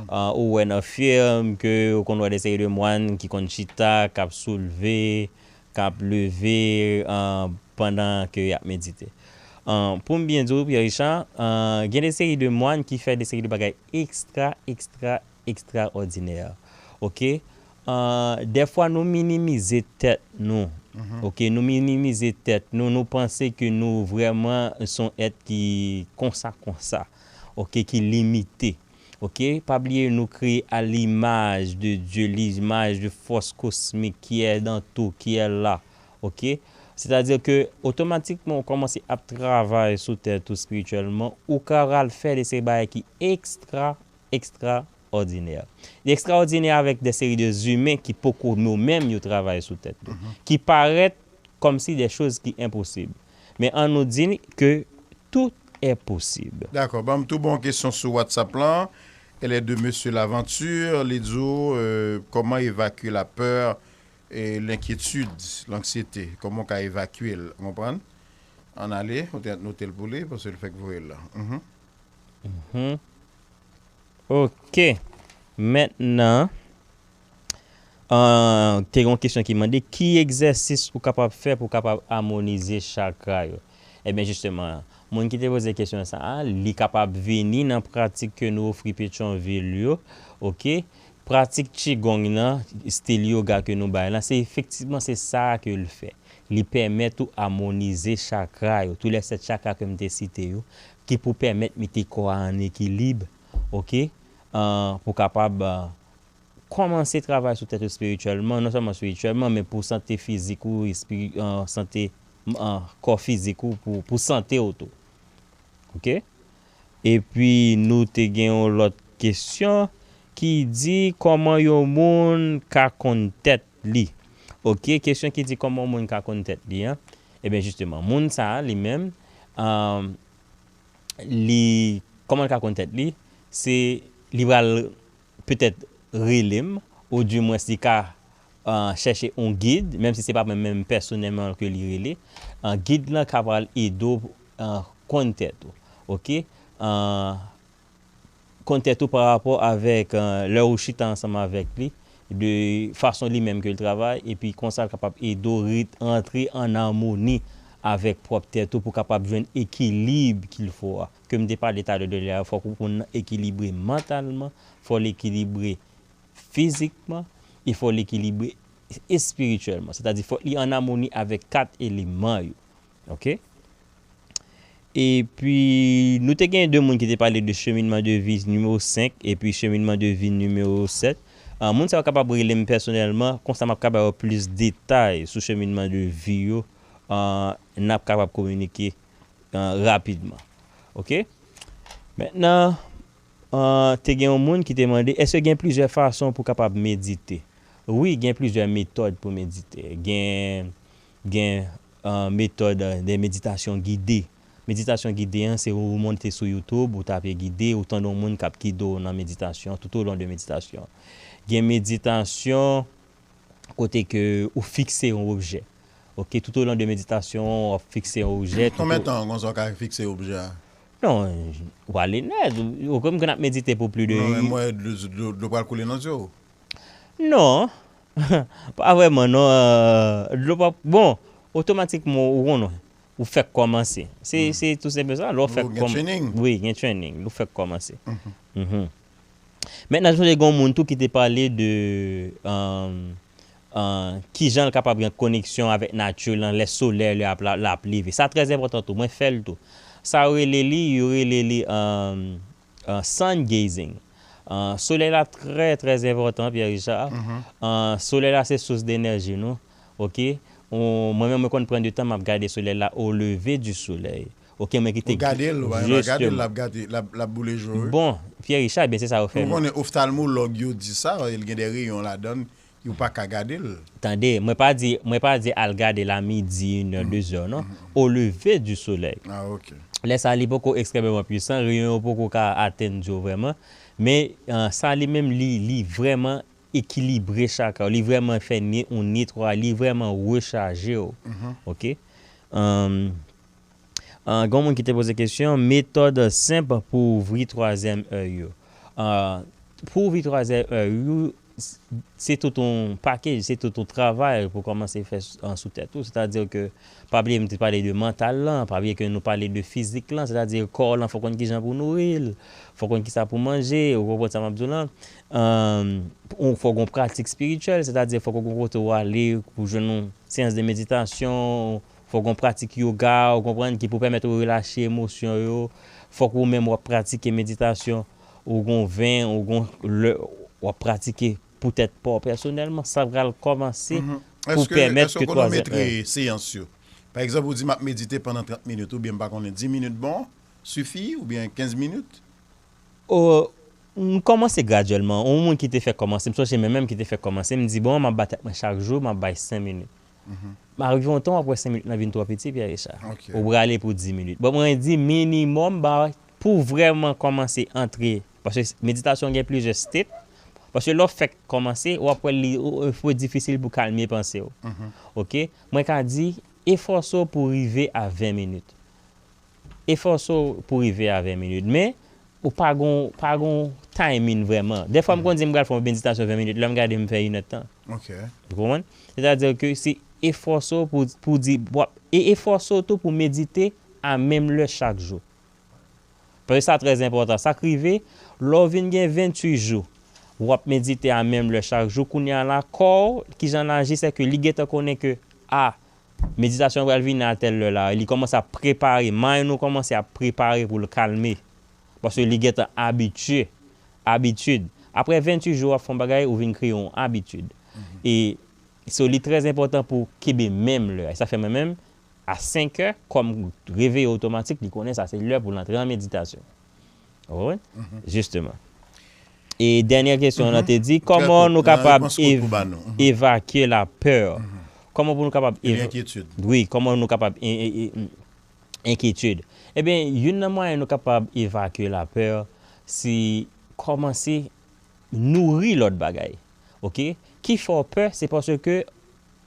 ahn, ou wè nan fim, ke ou konn wè de seri de mòn ki konn chita, k ap soulve, k ap leve, ahn, pandan ke y ap medite. Ahn, pou m byen di w, Pierre Richard, ahn, gen de seri de mòn ki fè de seri de bagay ekstra, ekstra, ekstraòdinè. Oke? Ahn, dèfwa nou minimize tèt nou. Oke? Nou minimize tèt nou, nou panse ke nou vrèman se yon èt ki konsa, konsa. Oke? Ki limite. Oke? Pa bliye nou kreye à l'image de Dieu, l'image de force cosmique qui est dans tout, qui est là. Oke? Sètadi ke otomatikman ou kòmanse ap travay sou tèt ou espirityèlman, ou ka pral fè de seri bagay ki ekstra, ekstraòdinè. Li ekstraòdinè avèk de seri de zimen ki poko yo menm yo travay sou tèt yo, ki parèt kòmsi de choz ki enposib. Men ann nou di ke tout est possible. Dakò, ban m tou bon kesyon sou WhatsApp lan. Elle est de Monsieur Laventure, li di w, euh, comment évacuer la peur et l'inquiétude, l'anxiété, kòman w ka evakye l, ou konprann? Ann ale, ou te note l pou li, paske l fèk voye l la. Mhm. Mhm. Oke. Mentnan, ahn, te gen yon kesyon ki mande, ki egzèsis ou kapab fè pou w kapab amonize chakra yo? Ebyen, jisteman, moun ki te poze kesyon sa a, li kapab vini nan pratik ke nou ofri Petyonvil yo, oke? Pratik Qigong nan, stil yoga ke nou bay lan, se efektivman se sa a ke l fè. Li pèmèt ou amonize chakra yo, tou lè sèt chakra ke m te site yo, ki pou pèmèt mete kò a an ekilib, oke? Ahn, pou kapab, ahn, kòmanse travay sou tèt ou espirityèlman, non sèlman espirityèlman, men pou sante fizik ou, espiri-, ahn, sante, ahn, kò fizik ou, pou, pou sante w tou. Oke? Epi nou te gen yon lòt kesyon ki di kòman yon moun ka konn tèt li. Oke, kesyon ki di kòman yon moun ka konn tèt li an. Ebyen, jisteman, moun sa a li menm, ahn, li, kòman l ka konn tèt li? Se li pral petèt rele m, oudimwens li ka, ah, chèche yon gid, menm si se pa mwen menm pèsonèlman ke li rele, ah, gid lan ka pral ede w, ah, konn tèt ou. Oke? Ah, konn tèt ou pa rapò avèk, ah, lè ou chita ansanm avèk li, de fason li menm ke l travay, epi konsa l kapab ede w ret-, rantre an amoni avèk pwòp tèt ou pou w kapab jwenn ekilib qu'il faut a. Ke m te pale talè de li a, fòk ou konn ekilibre mantalman, fò l ekilibre fizikman, e fò l ekilibre espirityèlman. Sètadi, fòk li an amoni avèk kat eleman yo. Oke? Epi, nou te gen de moun ki te pale de cheminman de vi nimewo senk epi cheminman de vi nimewo sèt. Ah, moun sa yo kapab rele m pèsonèlman, konsa m ap ka ba yo plis detay sou cheminman de vi yo. Ah, n ap kapab kominike, ah, rapidman. Oke? Mentnan, ah, te gen yon moun ki te mande, èske gen plizyè fason pou kapab medite? Wi, gen plizyè metòd pou medite. Gen, gen, ah, metòd, ah, de meditasyon gide. Meditasyon gide an, se ou monte sou YouTube, ou tape gide, ou tande yon moun k ap gide w nan meditasyon, tout au long de meditasyon. Gen meditasyon kote ke ou fikse yon objè. Oke, tout au long de meditasyon, w ap fikse yon objè. Konbyen tan konsa w ka fikse objè a? Non, w ale nèt. Ou, ou konn ap medite pou plis de... Non, men mwen, dlo, dlo, dlo pral koule nan zye w. Non. Pa vrèman, non. Euh, dlo pa, bon, otomatikman, ou konnen, ou fèk kòmanse. Se, se tou senpleman sa. Lè w fèk kòm-, wi, gen training. Lè w fèk kòmanse. Mhm. Mentnan, m sonje gen yon moun tou ki te pale de, euh, euh, kijan l kapab gen koneksyon avèk nati lan lè solèy la ap, la, l ap leve. Sa trè enpòtan tou. Mwen fè l tou. Sa yo rele li, yo rele li, euh, euh, sun gazing. Euh, solèy la trè, trè enpòtan, Pierre Richard. Euh, solèy la se sous de enèji nou. Oke? Ou, mwen menm, mwen konn pran de tan, m ap gade solèy la au lever du soleil. Oke, mwen kite... Ou gade l, ou pa menm gade l, l ap gade, l ap, l ap boule je w, wi. Bon, Pierre Richard, ben se sa yo fè. Ou konnen oftalmològ yo di sa, gen de reyon ladan l, ou pa ka gade l. Tande, mwen pa di, mwen pa di al gade l a midi, inè, dezè, non. Au lever du soleil. Ah, oke. Lè sa, li poko ekstrèmeman pwisan, reyon yo poko ka atenn je w vrèman. Men, euh, sa li menm, li, li vrèman ekilibre chakra w, li vrèman fè ne- yon netwayaj, li vrèman rechaje w. Mhm. Ok? Ahn, ahn, gen yon moun ki te poze kesyon, metòd senp pou ouvri twazyèm èy yo. Ahn, pou ouvri twazyèm èy yo, s- se tout yon package, se tout yon travay pou kòmanse fè s- an sou tèt ou. Sètadi ke, pa bliye m te pale de mantal lan, pa bliye ke nou pale de fizik lan, sètadi kò w lan, fò w konn kijan pou w nouri l, fò w konn kisa pou w manje, ou konprann sa m ap di w lan. Ahn, ou- fò w gen yon pratik espirityèl, sètadi fò w gen yon kote w ale pou jwenn yon seyans de meditasyon, fò w gen yon pratik yoga, ou konprann, ki pou pèmèt ou relache emosyon yo, fòk ou menm w ap pratike meditasyon, ou gen yon ven, ou gen yon lè w ap pratike poutèt pa w pèsonèlman, sa pral kòmanse Mhm. pou Èske, pèmèt èske ke w konnen twazyèm metre èy. Seyans yo? Pa egzanp, ou di, "M ap medite pandan trant minit," oubyen, "M pa konnen, di minit bon, sifi," oubyen, "Kenz minit"? O, m kòmanse gradyèlman. Yon moun ki te fèk kòmanse, m sonje mwen menm ki te fèk kòmanse, m di, "Bon, m ap bat tèt mwen chak jou, m ap bay senk minit." Mhm. M arive yon tan, w ap wè senk minit lan vin twò piti, Pierre Richard. Ok. Ou prale pou dis minit. Bon, mwen di, minimòm, ba, pou vrèman kòmanse antre, paske meditasyon gen plizyè state, paske lè w fèk kòmanse, w ap wè li, ou- ou- fò difisil pou kalme panse w. Mhm. Ok? Mwen ka di, efòse w pou rive a ven minit. Efòse w pou rive a ven minit. Men, ou pa gon, pa gon timing vrèman. Dèfwa, m konn di m pral fè yon meditasyon ven minit, lè m gade m fè inèdtan. Ok. Ou konprann? Sètadi ke se efòse w pou, pou di, w ap- e efòse w tou pou medite a menm lè chak jou. Paske sa trè enpòtan. Sa k rive, lè w vin gen venntuit jou, w ap medite a menm lè chak jou, kounye a la, kò w, kijan l aji, se ke li gentan konnen ke, a, meditasyon pral vini a tèl lè la, li kòmanse ap prepare, mind ou kòmanse ap prepare pou l kalme. Paske li gentan abitye, abitid. Apre venntuit jou, w ap fè yon bagay, ou vin kreye yon abitid. Mhm. E, so, li trè enpòtan pou kenbe menm lè a. E sa fè mwen menm, a senk è, kòm reveye otomatik, li konnen sa se lè pou l antre an meditasyon. Ou konprann? Mhm. Jisteman. E dènyè kesyon an Mhm. te di, Trè kòman kout, nou nan kapab repons kout ev- pou ba nou. Mhm. evakye lapè? Mhm. Kòman pou nou kapab Epi ev- enkyetid. Wi, kòman nou kapab en- en- en- enkyetid? Ebyen, youn nan mwayen nou kapab evakye lapè, se kòmanse nouri lòt bagay. Ok? Ki fè w pè, se paske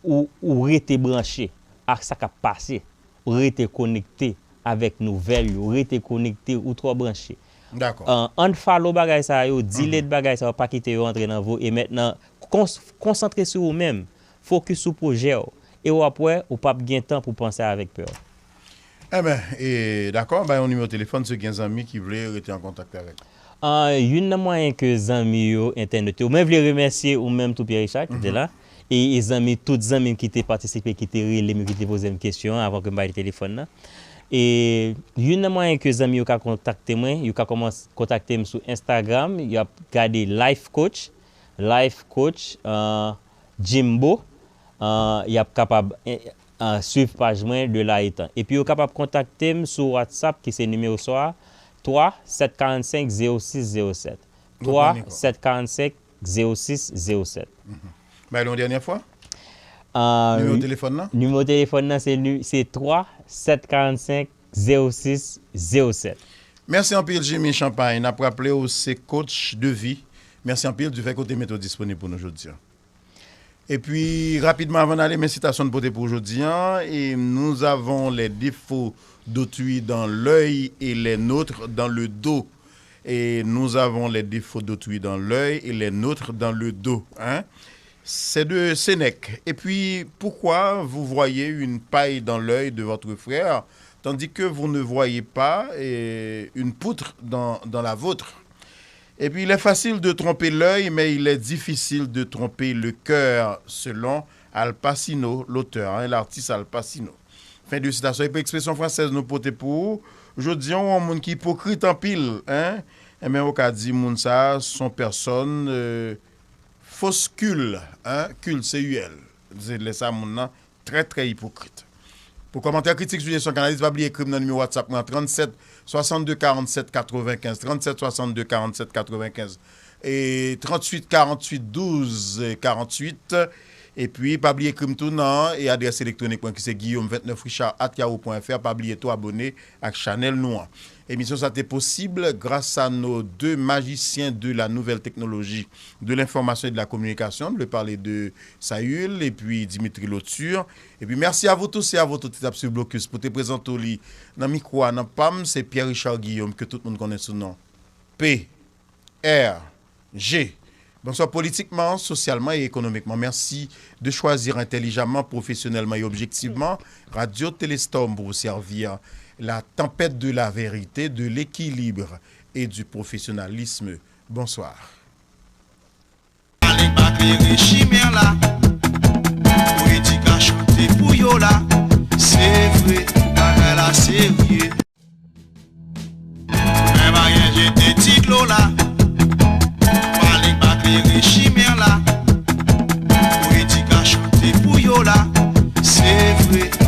ou, ou rete branche ak sa k ap pase. Ou rete konekte avèk nouvèl yo, ou rete konekte, ou twò branche. Dakò. An, unfollow bagay sa yo, delete Mhm. bagay sa yo, pa kite yo antre nan vi w. E mentnan, kons- konsantre sou ou menm. Fokis sou pwojè w. E w ap wè, ou p ap gen tan pou panse avèk pè w. Enben, e, dakò, bay yon nimewo telefòn si gen zanmi ki vle rete an kontak avèk ou. Ah, youn nan mwayen ke zanmi yo, entènot yo, mwen vle remèsye ou menm tou, Pierre Richard, ki te Mhm. la. E, e zanmi, tout zanmi m ki te patisipe, ki te rele m, ki te poze m kesyon an avan ke m bay telefòn nan. E youn nan mwayen ke zanmi yo ka kontakte mwen, yo ka kòmanse kontakte m sou Instagram, y ap gade Life Coach, Life Coach, ah, Jimbo, ah, y ap kapab, eh, ah, swiv paj mwen de la etan. Epi yo kapab kontakte m sou WhatsApp ki se nimewo sa a, twa sèt karannsenk zewo sis zewo sèt. Reprann li ankò. Twa sèt karannsenk zewo sis zewo sèt. Mhm. Bay li yon dènyè fwa. Ah, Nimewo wi. telefòn nan? Nimewo telefòn nan se ni- se twa sèt karannsenk zewo sis zewo sèt. Mèsi anpil, Jimmy Champagne. N ap raple w se coach de vie. Mèsi anpil, du fè ke w te mete w disponib pou nou jodi a. Epi, rapidman, avan n ale, men sitasyon n pote pou jodi a, e, nous avons les défauts d'autrui dans l'œil et les nôtres dans le dos. Et nous avons les défauts d'autrui dans l'œil et les nôtres dans le dos. Hein? C'est de Sénèque. Et puis, pourquoi vous voyez une paille dans l'œil de votre frère, tandis que vous ne voyez pas, eh, une poutre dans, dans la vôtre? Et puis, il est facile de tromper l'œil, mais il est difficile de tromper le cœur, selon Al Pacino, l'auteur, hein, l'artiste Al Pacino. Fen de sitasyon. Epi ekspresyon fransèz nou pote pou ou. Jodi a, yon moun ki ipokrit anpil, hein? Enben, ou ka di moun sa a, son pèsòn, euh, fos kil, hein? Kil, C U L. Se lè sa moun nan trè, trè ipokrit. Pou kòmantè, kritik, sijesyon, k analyse, pa bliye ekri m nan nimewo WhatsApp mwen an, tranntsèt swasannde karannsèt katrevenkenz, tranntsèt swasannde karannsèt katrevenkenz, e tranntuit karanntuit douz karanntuit, Epi, pa bliye ekri m tou nan e adrès elektwonik mwen ki se guillaume vingt-neuf richard at yahoo point F R. Pa bliye tou abòne ak chanèl nou an. Emisyon sa te posib gras a nos deux magiciens de la nouvelle technologie de l'information et de la communication, le parler de Sayul epi Dimitri Lauture. Epi mèsi a vous tous et à vous toutes ki t ap swiv Blocus pou te prezante w li nan mikwo a nan pa m, se Pierre Richard Guillaume ke tout moun konnen sou non P R G. Bonsoir politiquement, socialement et économiquement. Merci de choisir intelligemment, professionnellement et objectivement Radio Téléstorm pour vous servir la tempête de la vérité, de l'équilibre et du professionnalisme. Bonsoir. Pale pa klere chimè la. Pou edikasyon te pou yo la. Se vre, bagay la serye. Men bagay jete ti dlo la. Pale pa klere chimè la. Pou edikasyon te pou yo la. Se vre.